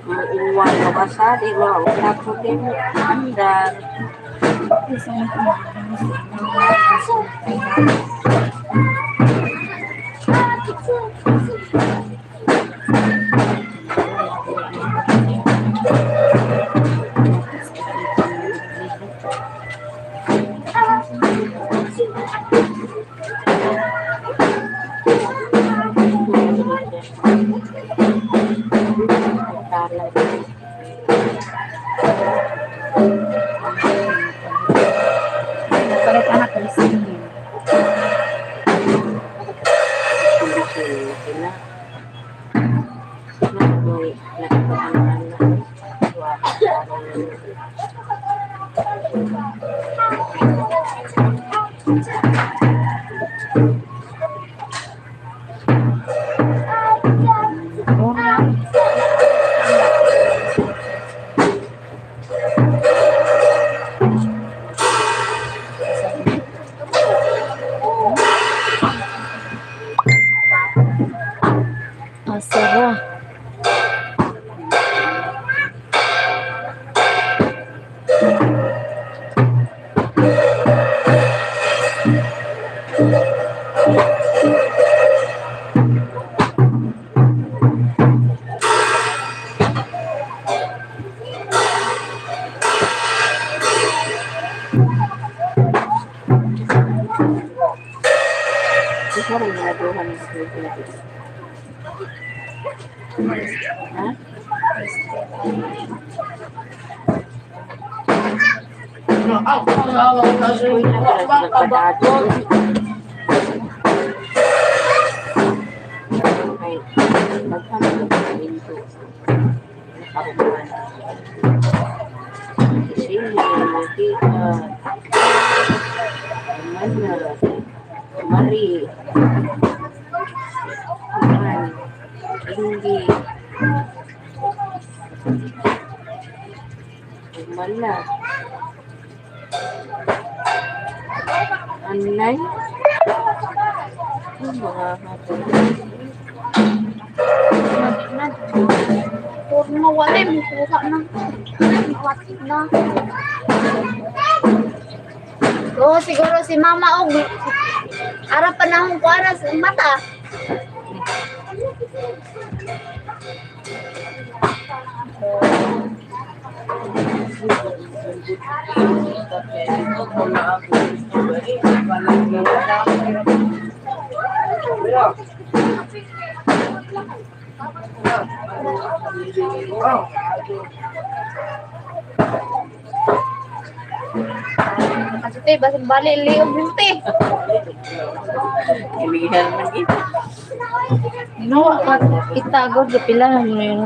muuwan mabasa di ba? Tapos din andar. Palit anak ko singin. Asara. Mari. Tinggi. Wala. Anay. Ang mga hapon. Puro wala mo kuha na. Wala na. Oo, siguro si mama og ara panahon ko ara sa mata. Kasi te, basig bali liog mo te. Ilihan man gid. No, ka itago di pila na mo yun.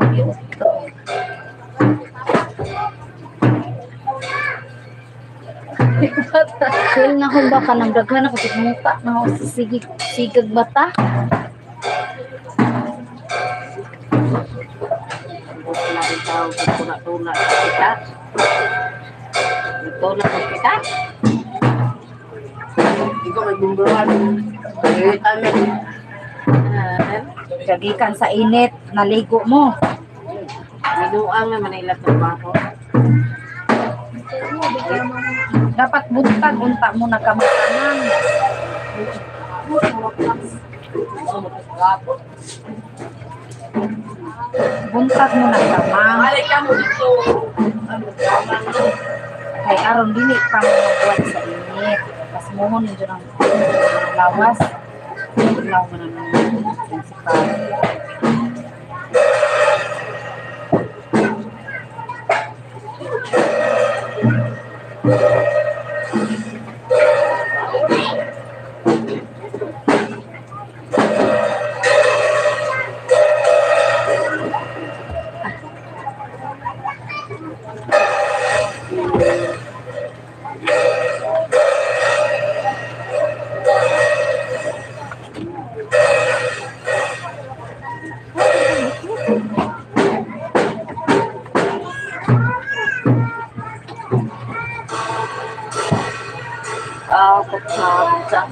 Feel na ko ba kanang daghan ako sa muta na ako sa sigig sigag bata. Ambot na ang tao kung tuna-tuna sa kita. Ito na sa kita. Ikaw may bumburuan. Eh, kami. Ah, Kagikan sa init, naligo mo. Minuang naman ila trabaho. Dapat buntag unta mo na kamatanan. Buntag mo na kamang. Balik ka mo dito. Ano, kamang no. Kay aron dili pa mo magbuhat sa init. Mas mohon ninyo ng lawas. Ilaw man ang principal. Ah, pagka.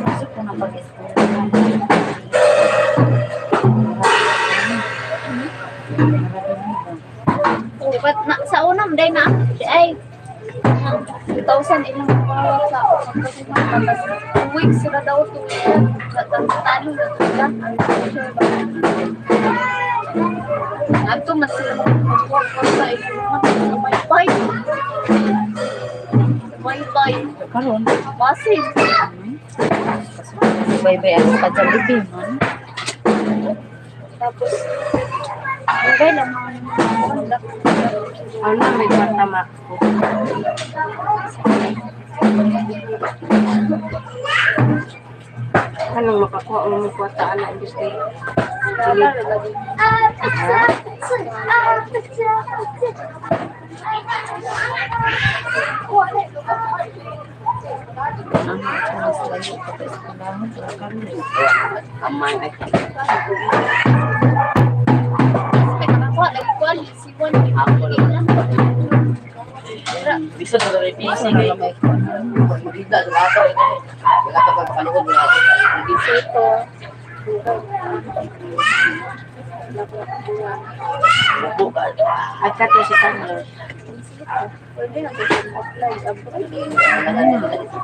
Gusto ko na pag-eskwela. Dapat na, sa una, day na, ay, 2,000 ilang kuha sa pagkasuhan. Tapos, 2 weeks sila daw, 2 weeks. Talo na sila. Ato, mas sila magkukuha sa ilang mga may bay. May bay. Karon, Basin. bye-bye ako pa Jollibee man. Tapos, ang bay lang mga Ano, may kwarta ma. Anong makakuha mo ng kwarta ana imbis kay Ano ako mas layo pa sa eskwelahan pero karon. Amay ay. Nakakuha, nagkuha, si Juan, lang. Bisa sa rin PC kay. Magigda sa ato. Wala ka pag panuod mo ato. Ito. Bubo ka. At kato si Carlos. Pwede na ito apply abroad. Ano,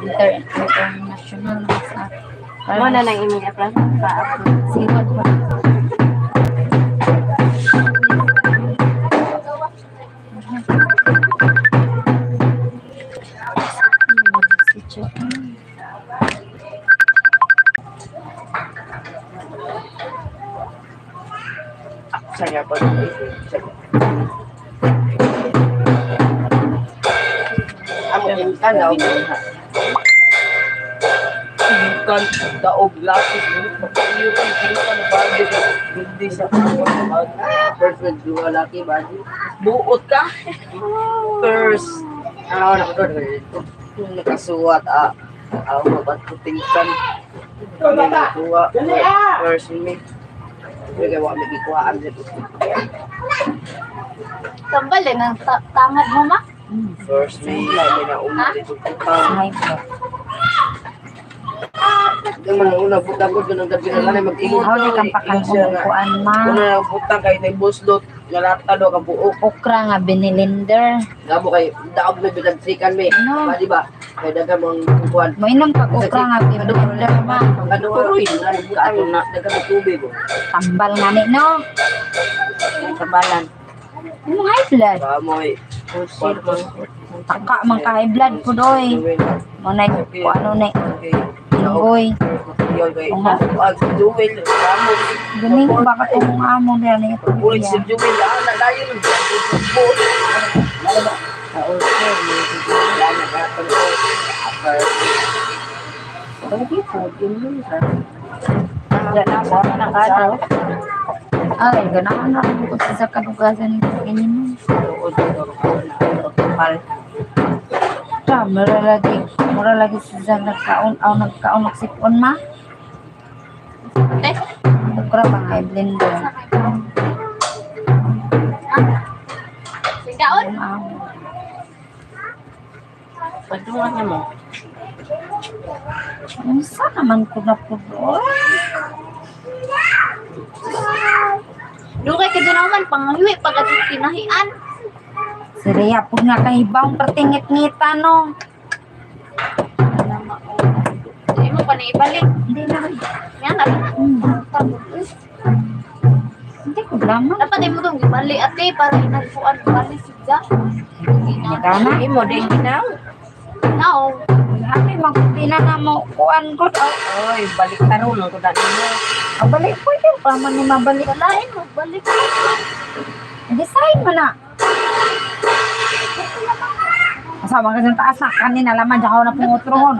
international na sa Mo na lang imong apply pa ako. Siwat pa. Si Cho. Sa nga pa. Amo intan daw. Intan daog lapis iyo kay intan bagi hindi sa first with dua laki bagi buot ka first ano na ko nakasuwat ah ako ba't tingkan nakuha first me kaya wa may gikuhaan sa Tambal eh, ng tangad mo ma. first me may nauna dito ka Sniper. Yung mga una butang ko doon ang gabi na lang mag-ingon. How di kang pakan kuan ma? Una butang kay nay buslot nga lata do ka buok. Okra nga binilinder. Gamo kay daog may bitag sikan may. Ano? Ba di ba? Kay daghang mong kuan. Mainom kag okra nga binilinder ma. Ano turoy na ato na daghang mong tubig. oh. Tambal nga ni no. Kabalan. Imong high blood. Ba moy Usil mo. Taka man ka high blood pud oy. Mo na ko ano na Tinggoy. Ang si Jewel, amo. Ganing baka kung amo niya ni ito. Ulit si Jewel, ah, na dayon. Buot. Sa usil. Wala na ka Pwede po. Yun sa. Ganahan na ka daw. Ay, ganahan na ako sa kadugasan ni ganyan no. Kapal. Ta, mura lagi sa nagkaon, aw nagkaon nagsipon ma. Eh, Okra pa nga i-blender. Sigaon. Ang amo. Padungan niya mo. Unsa naman ko na po oy. Dugay ka dyan naman, panghiwi, pag at tinahian. Si Rhea po nga kahibang pratingit-ngita no. Hindi mo pa naibalik. Hindi na. Yan, na. Hindi ko laman. Dapat ay mo itong ibalik ate para inagpuan balik siya. Gana. Imo din ginaw. Now, Abi magpina na mo kuan ko. Oy, balik taron ang kuda nimo. Ang balik pwede pa man ni mabalik. Walain mo, balik. Design mo na. Kasama ka sa taas na kanina laman diyan ako na pungutrohon.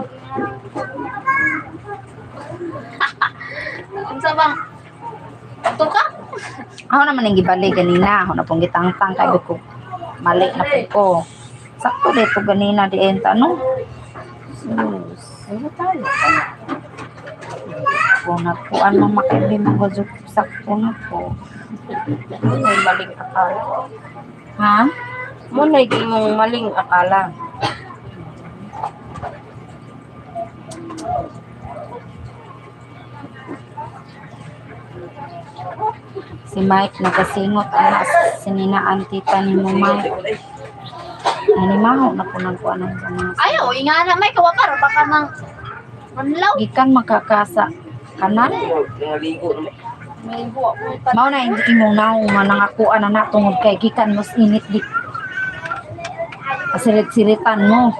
Unsa bang? Ato ka? Ako naman ang gibalik ganina, ako na pong gitangtang kay ko. Mali na po ko. Sakto dito ganina di enta no. Sus. Ano tayo? Ko na po ano makibi magudyo sakto na po. Ano yung maling akala? Ha? Mo na yung maling akala. Si Mike nakasingot ana sininaan tita ni mo Mike. Nanimaho na po nagkuan ang sa mga Ayaw, ingana may kawakar baka mang manlaw. gikan makakasa kanan. Nangaligo naman. May buwa ko pa. Mao na hindi imong naong nga nangakuan na na tungod kay gikan mas init di. Pasirit-siritan mo.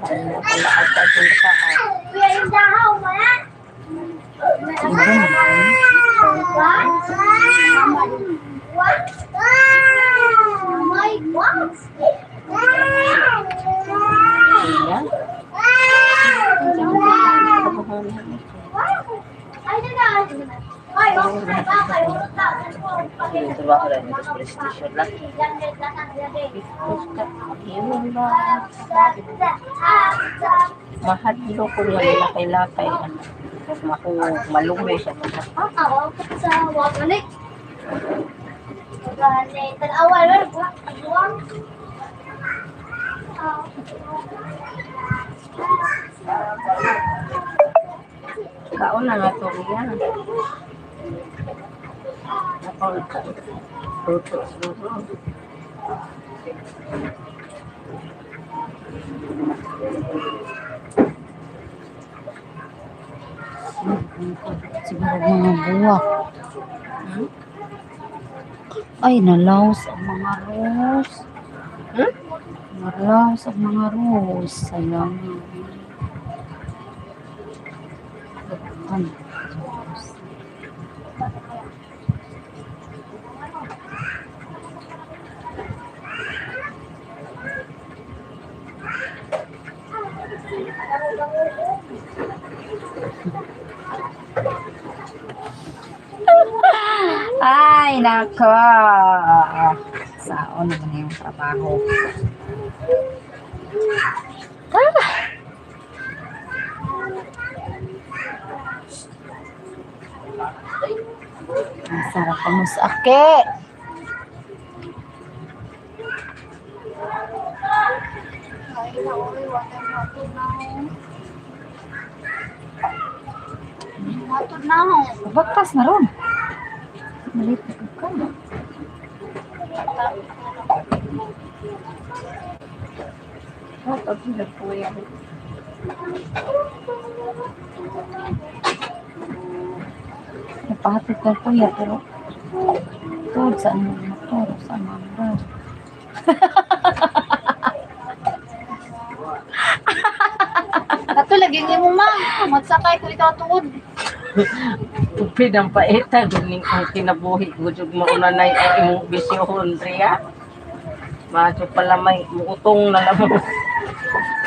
Ano pala at atong ka. Sila. Yung trabaho lang dito sa police station lang. Mahadlo ko nga lakay-lakay. Maku malumo sa mga. Kaon na nga to niya. Nakaon ka. Luto siguro. Siguro mga buwak. Ay, nalaos ang mga rose. Hmm? Nalaos ang mga rose. Sayang. Ano? Rose. Ay, nako. Saon naman na yung trabaho. Ah! Ang sarap ang musake. Ay, naoy, wala matod na ako. Matod na ako. Bagtas na ron. Malit na ka. Hatag na po yan. Napahatid ka kuya pero tuod sa ano motor sa mga Ato lagi ni mo ma. Magsakay ko ikaw tuod. Tupid ang paeta duning ang kinabuhi ko jud maunanay ang imong bisyohon Ria. Maso pala may muutong na lang.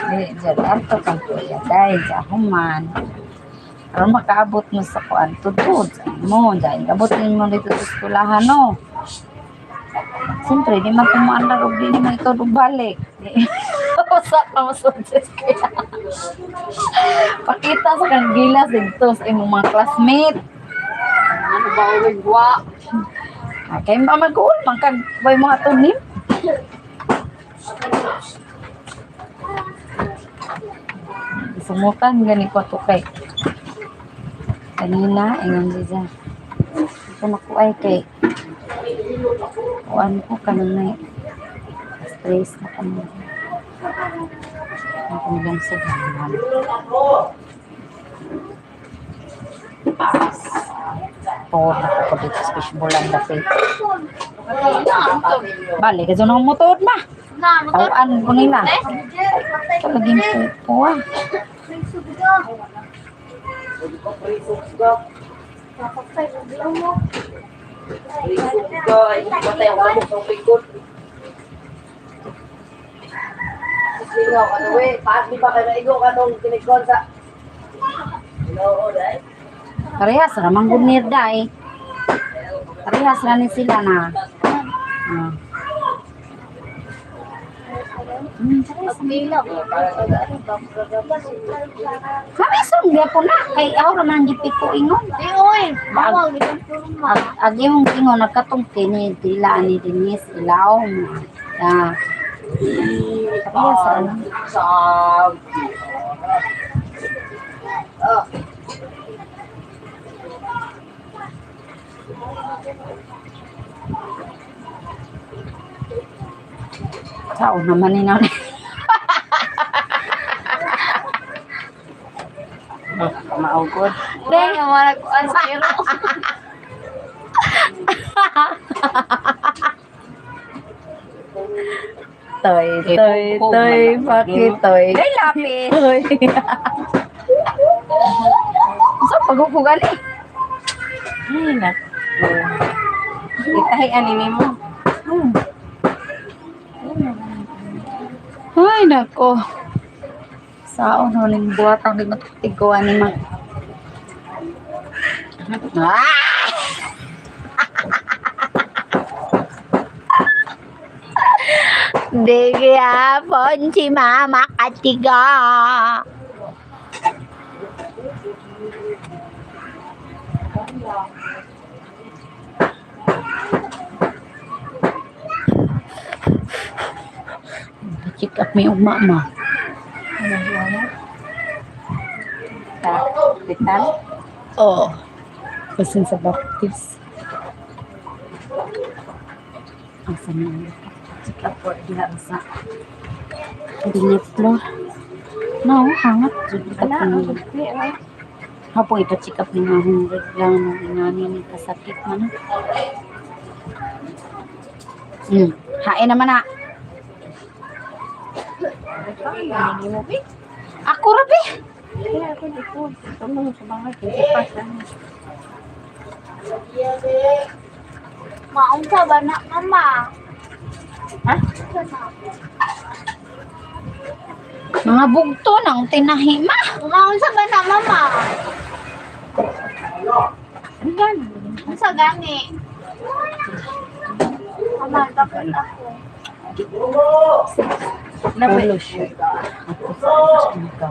Di, dyan, arto kang kuya dahil sa human. Aron makaabot mo sa kuan tudod sa mo, dahil abot mo dito sa eskwelahan no. Siyempre, di man kumuandar og di man ikaw og balik. Usa ka mo sa kaya. Pakita sa kang gilas dito sa imong mga classmate. Ano ba uwing wa? Okay, mag-uul man kag way mga tunim. Sumutan gani ko to kay kanina ingon siya. Ito na ko ay kay kuan ko kanang stress na kami. Ang kanilang sa ganan. Por na ko dito sa fishbowl ang dapit. Bale, kasi nang motor ma. Na, motor. Tawaan ko nila. Palaging pupo ah. Singaw ka we. Paagi pa kayo naigo ka nung tinikon sa... Ginoo, dai. Parehas ra man gud nirda eh. Parehas ra ni sila na. Ah. Pagbilang. Kami song gyapon na kay aw ra man gipit ko ingon. Di, oy. Bawal, gitang puro ma. Ag ag imong ingon nagkatong kini dila ni Denise ilaw. Ah. Parehas ra na. Sabi. Ah. Sao naman ni nanay. Maugod. Wala na wala ko ang zero. Toy, toy, toy, pakitoy. Ay, lapis. Toy. So, paghukugan eh. Ay, nako. Itahi anime mo. Ay, nako. Saon huling buhat ang di matutiguan ni ma. Ah! Di gyapon si Mama Katiga. Check up mi ugma ma. Sa hospital. Oo. Basin sa Baptist. Asa na ang check up for diha sa Diniplo. No, hangat. Wala, ang Wala. gudpi, ah. Hapo ipa-check up ni nga hundred lang nung ingani ni kasakit man. Hain naman na. Ako ra be. Kaya ako dito. Tumong sa mga kisipas. Maunsa ba na, mama? Ha? Unsa na? Mga bugto nang tinahi ma. Maunsa ba na, mama? Ano yan? Unsa gani? Mama, dapat ako. Polo shirt. Ako sa HM ka.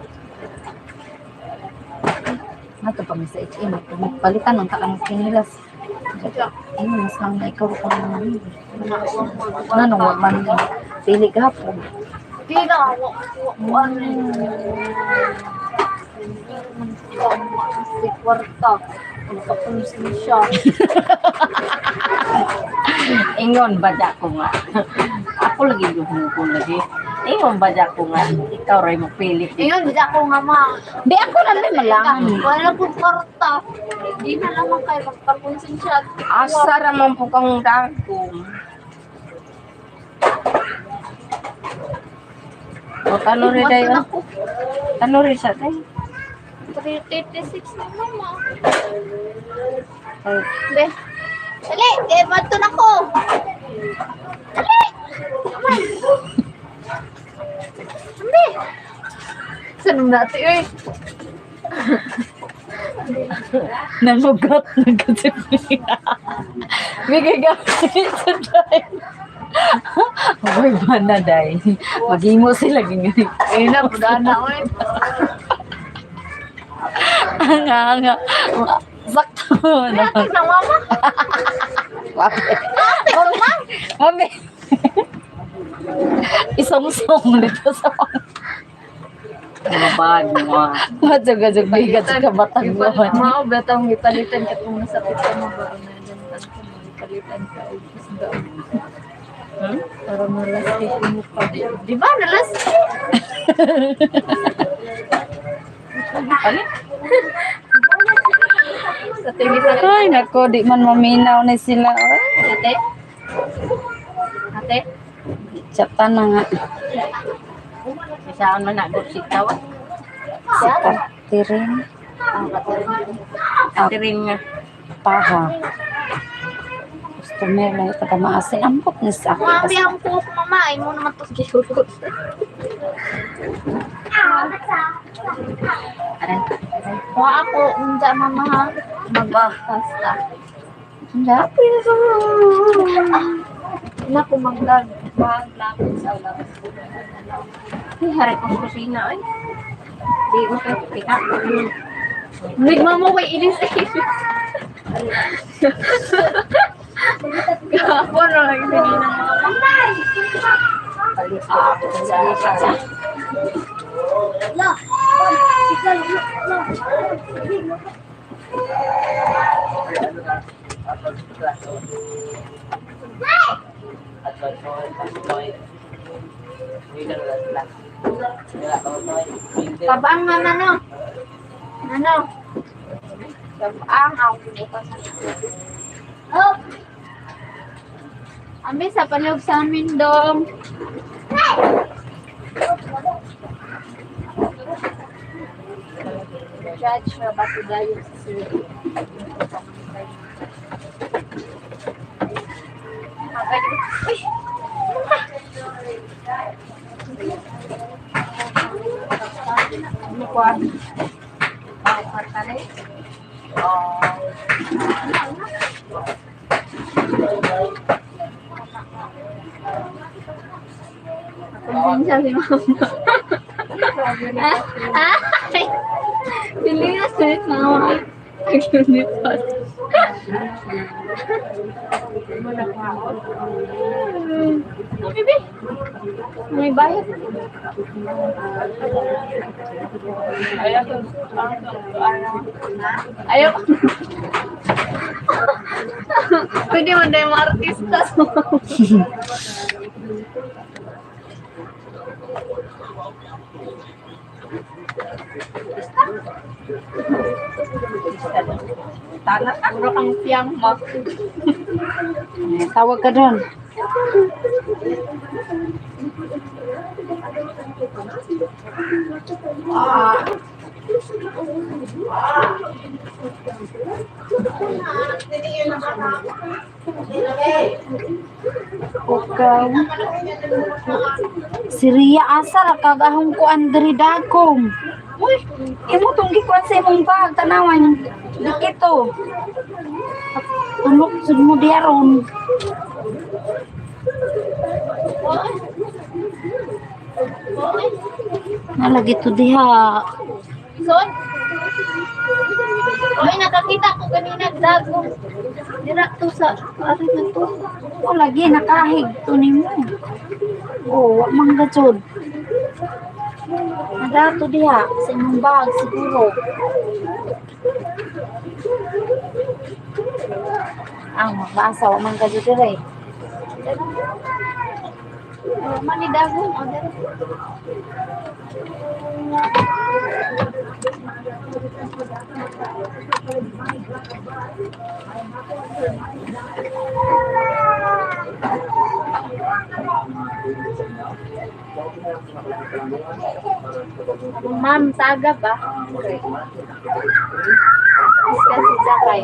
Nato pa mi sa HM. Palitan ang taang kinilas. Ay, mas lang na ikaw ko naman. Nanong wa man pili gapon. Di na, wa wa wa si kwarta. Ang siya. Ingon ba ko nga? Ako lagi yung ko lagi. Ingon ba ko nga? Ikaw rin mo pilit. Ingon, di ako nga ma. Di ako na lang malangan. Wala kong kwarta. Di na naman kayo magpakonsensya. Asa raman po kang dagong. O, tano rin Basta tayo. na ako. Tano rin siya tayo. 336 na mama. Ay, Be. Dali, kay bato na ko. Dali. Aman. Ambi. Saan natin eh? Nangugat na kasi Bigay gamit sa day. Hoy, ba na day? Maghimo sila ganyan. Ayun na, buda na oy. Anga, anga. Sakto na. Ay, na mama. Mami. Mami. Isang song nito sa mga bag mo. ah. Madjag-adjag bigat sa kabatang mo. Mao ba tong gipalitan ka kung nasakit ka mo ba na ka mo gipalitan ka og isda. Para malastik mo pa. Di ba nalastik? Sa tingin sa Ay, nako, di man maminaw na sila. Ay, ate. Ate, Chatan na nga. Isaan man na sitaw. Si Catherine. Ang katirin nga. Paha. Customer lang ito maasin. Ambot ni sa kung ako. ambi ang kuko mama, ay mo naman to gihulot. Aray. Wa ako unja mama ha. Magpasta. Hindi. Naku magdag maglapit sa ulan. Ay, haray ko sa kusina ay. Di ko pa pika. Nagmama kay ilis eh. Gapon ra lagi kanina mama. Palis ko sa Tabang mama no. Ano? Tabang ang bukas. Oh. Ami sa panog sa amin dong. Judge na ba si Dayo sa sir? Uy! Ano ko ah? Kwartale. Konsensya si mama. Ay! Pili na si mama. Ang uniform. Bibi! May bayad. Ayaw. Pwede man tayo mga artista. Tana Puro kang siyang mo. Eh, tawag ka doon. Ikaw. Si Ria asa ra kagahong ko andri dagkom. Uy, imo tong gikuan sa imong bag tanawan. Dikito. Tulok sud mo diya ron. Nalagi to diha. Son? Uy, nakakita ko kanina dago. Dira to sa ari na to. O lagi nakahig to nimo. O wa man gajud. Nadato diha sa imong bag siguro. Ang maasa wa man gajud dire. Oh, mani dago. Oh, dira. Ma'am, saga ba? Discuss si Jakay.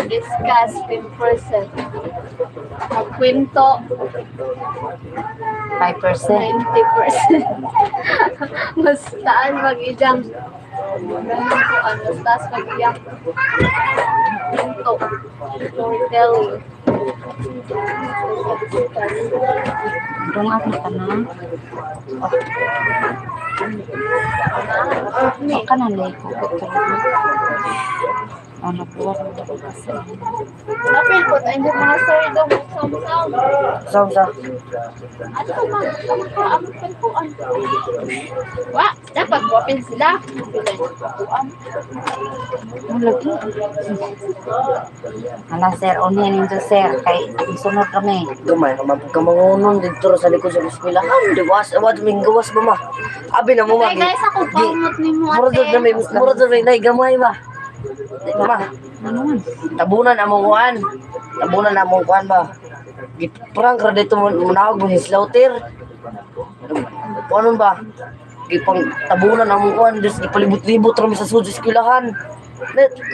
Discuss 10%. Magkwento 5%. 90%. Mas taan mag-ijang. Ganun ko, ano, mas taas mag-ijang. Kwento. Storytelling. Discuss. Dong ako ka na. O ka na lay ko ko. O nakuha ko kasi. Apil po. Ang mga sir daw sam-sam. Sam sa. Ano man ang kalpuan? Wa, dapat wapin sila. Kalpuan. Lagi. Ala sir, unin ninyo sir kay sunod kami. Gamay ka man ka mangunon didto ra sa likod sa eskwelahan. Di was wa min gawas ba ma. Abi na mo ma. Kay guys, ako paungot nimo Mura ate. na may mura na may nay gamay ba. Di ma. Tabunan among kuan. Tabunan among kuan ba. Giprank ra dito mo munawag mo si Slaughter. Kuanon ba? Gipang tabunan among kuan dus gipalibot-libot ra mi sa sud sa eskwelahan.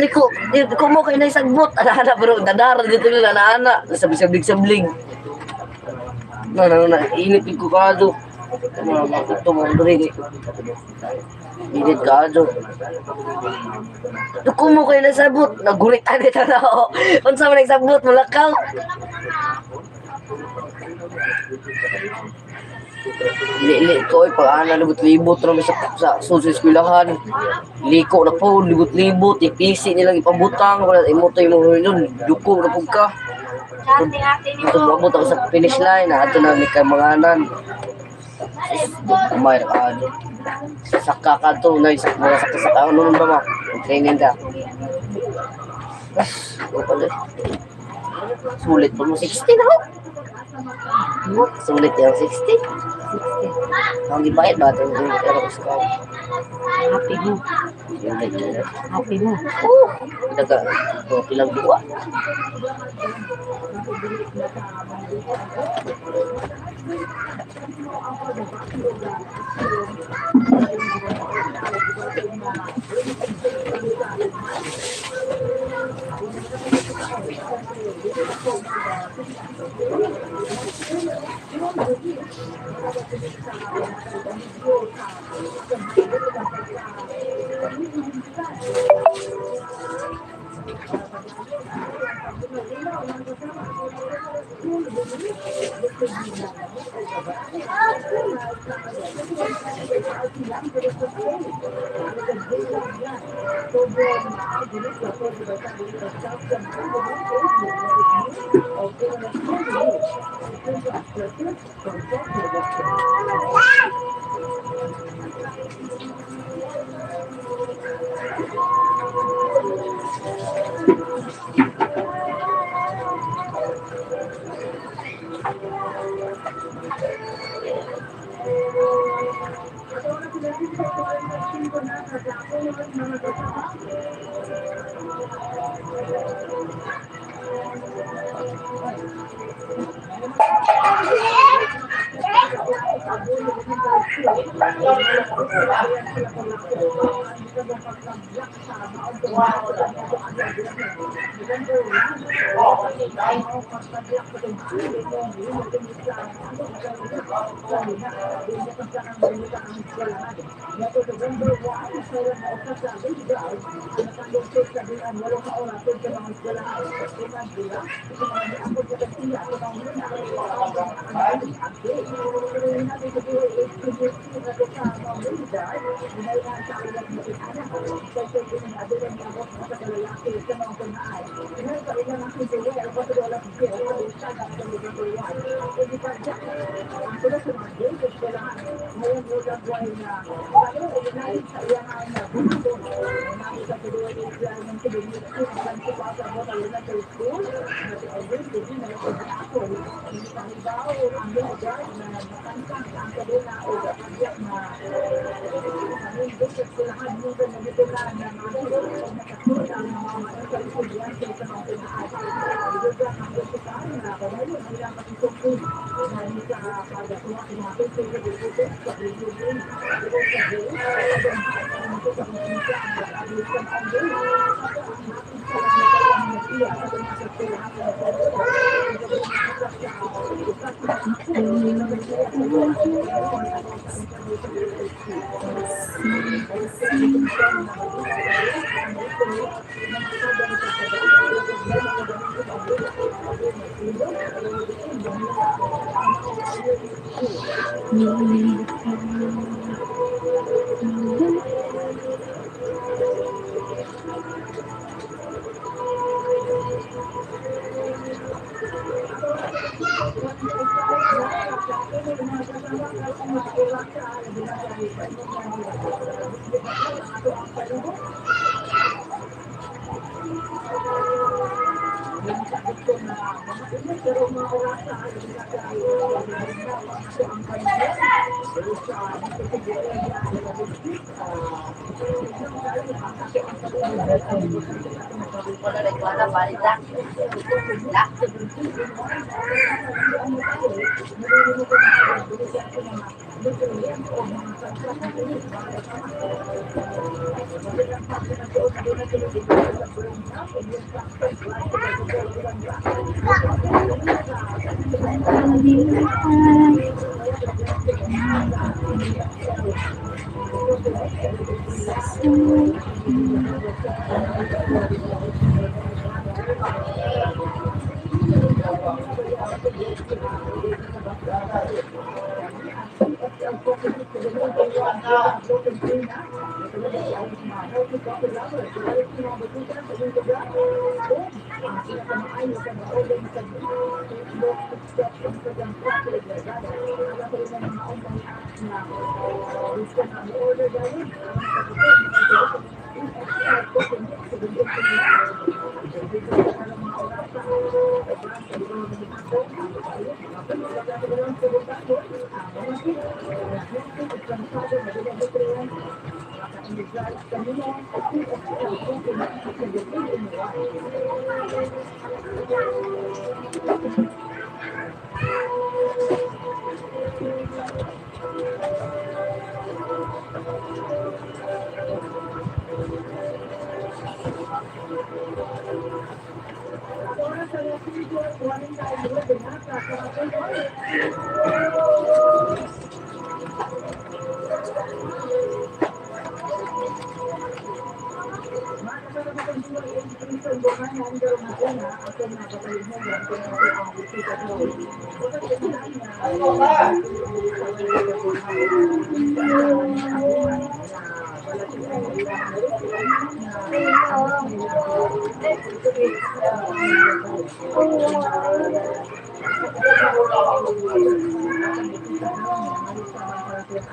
Niko, niko mo kay naisagbot. Ana-ana bro, dadara dito nila ana-ana. Sabi-sablig-sablig. Na na na, init ko kado. Mga mga ito mo diri. Init kado. Duko mo kay nasabot, nagulit ani tanaw. Unsa man nagsabot mulakaw. Lili ko ay pag ana libot-libot ra mi sa sa eskwelahan. Liko na po, libot-libot, ipisi nilang ipabutang, wala imo to imo nun, duko na pud ka. Ito moabot ako sa finish line, na ato na mi kay manganan. Kamay na kaado. Saka ka to, na isa mga saka saka ano nun ba ma? Training ka. As, pala. Sulit pa mo 60 na ho. Sulit yung 60. 60. Ang gibayad ba ito yung pero ko. Happy mo. Happy mo. Oh, naga pilang duwa.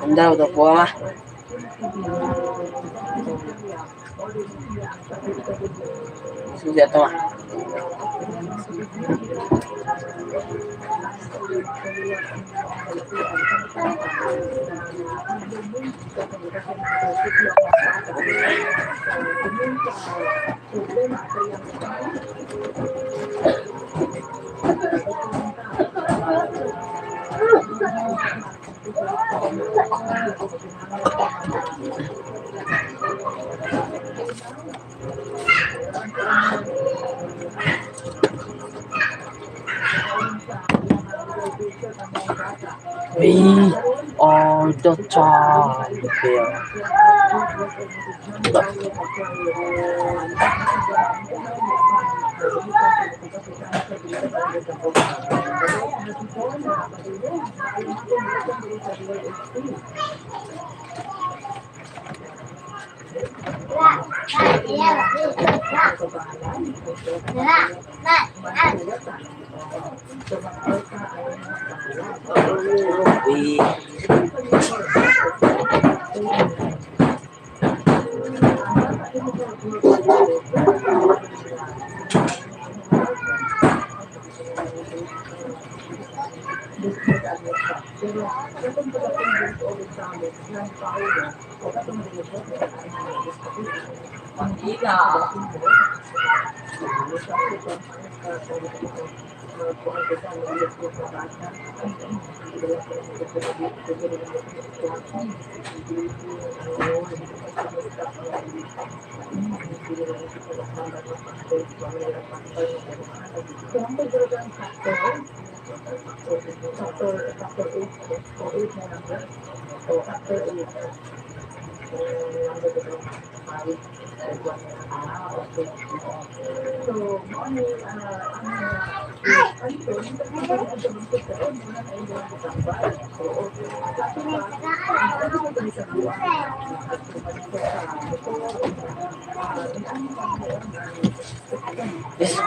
Ang daw po ma. Susi ato ma. We are the champion. We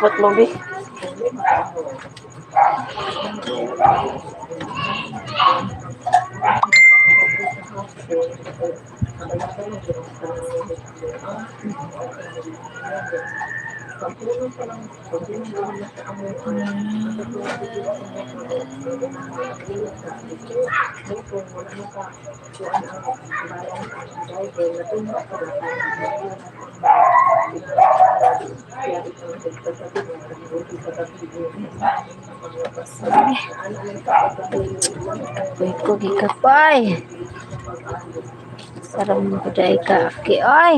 Spot mo, Bi. Uy ko gikapay. Sarap mo ko dahil ka aki ay.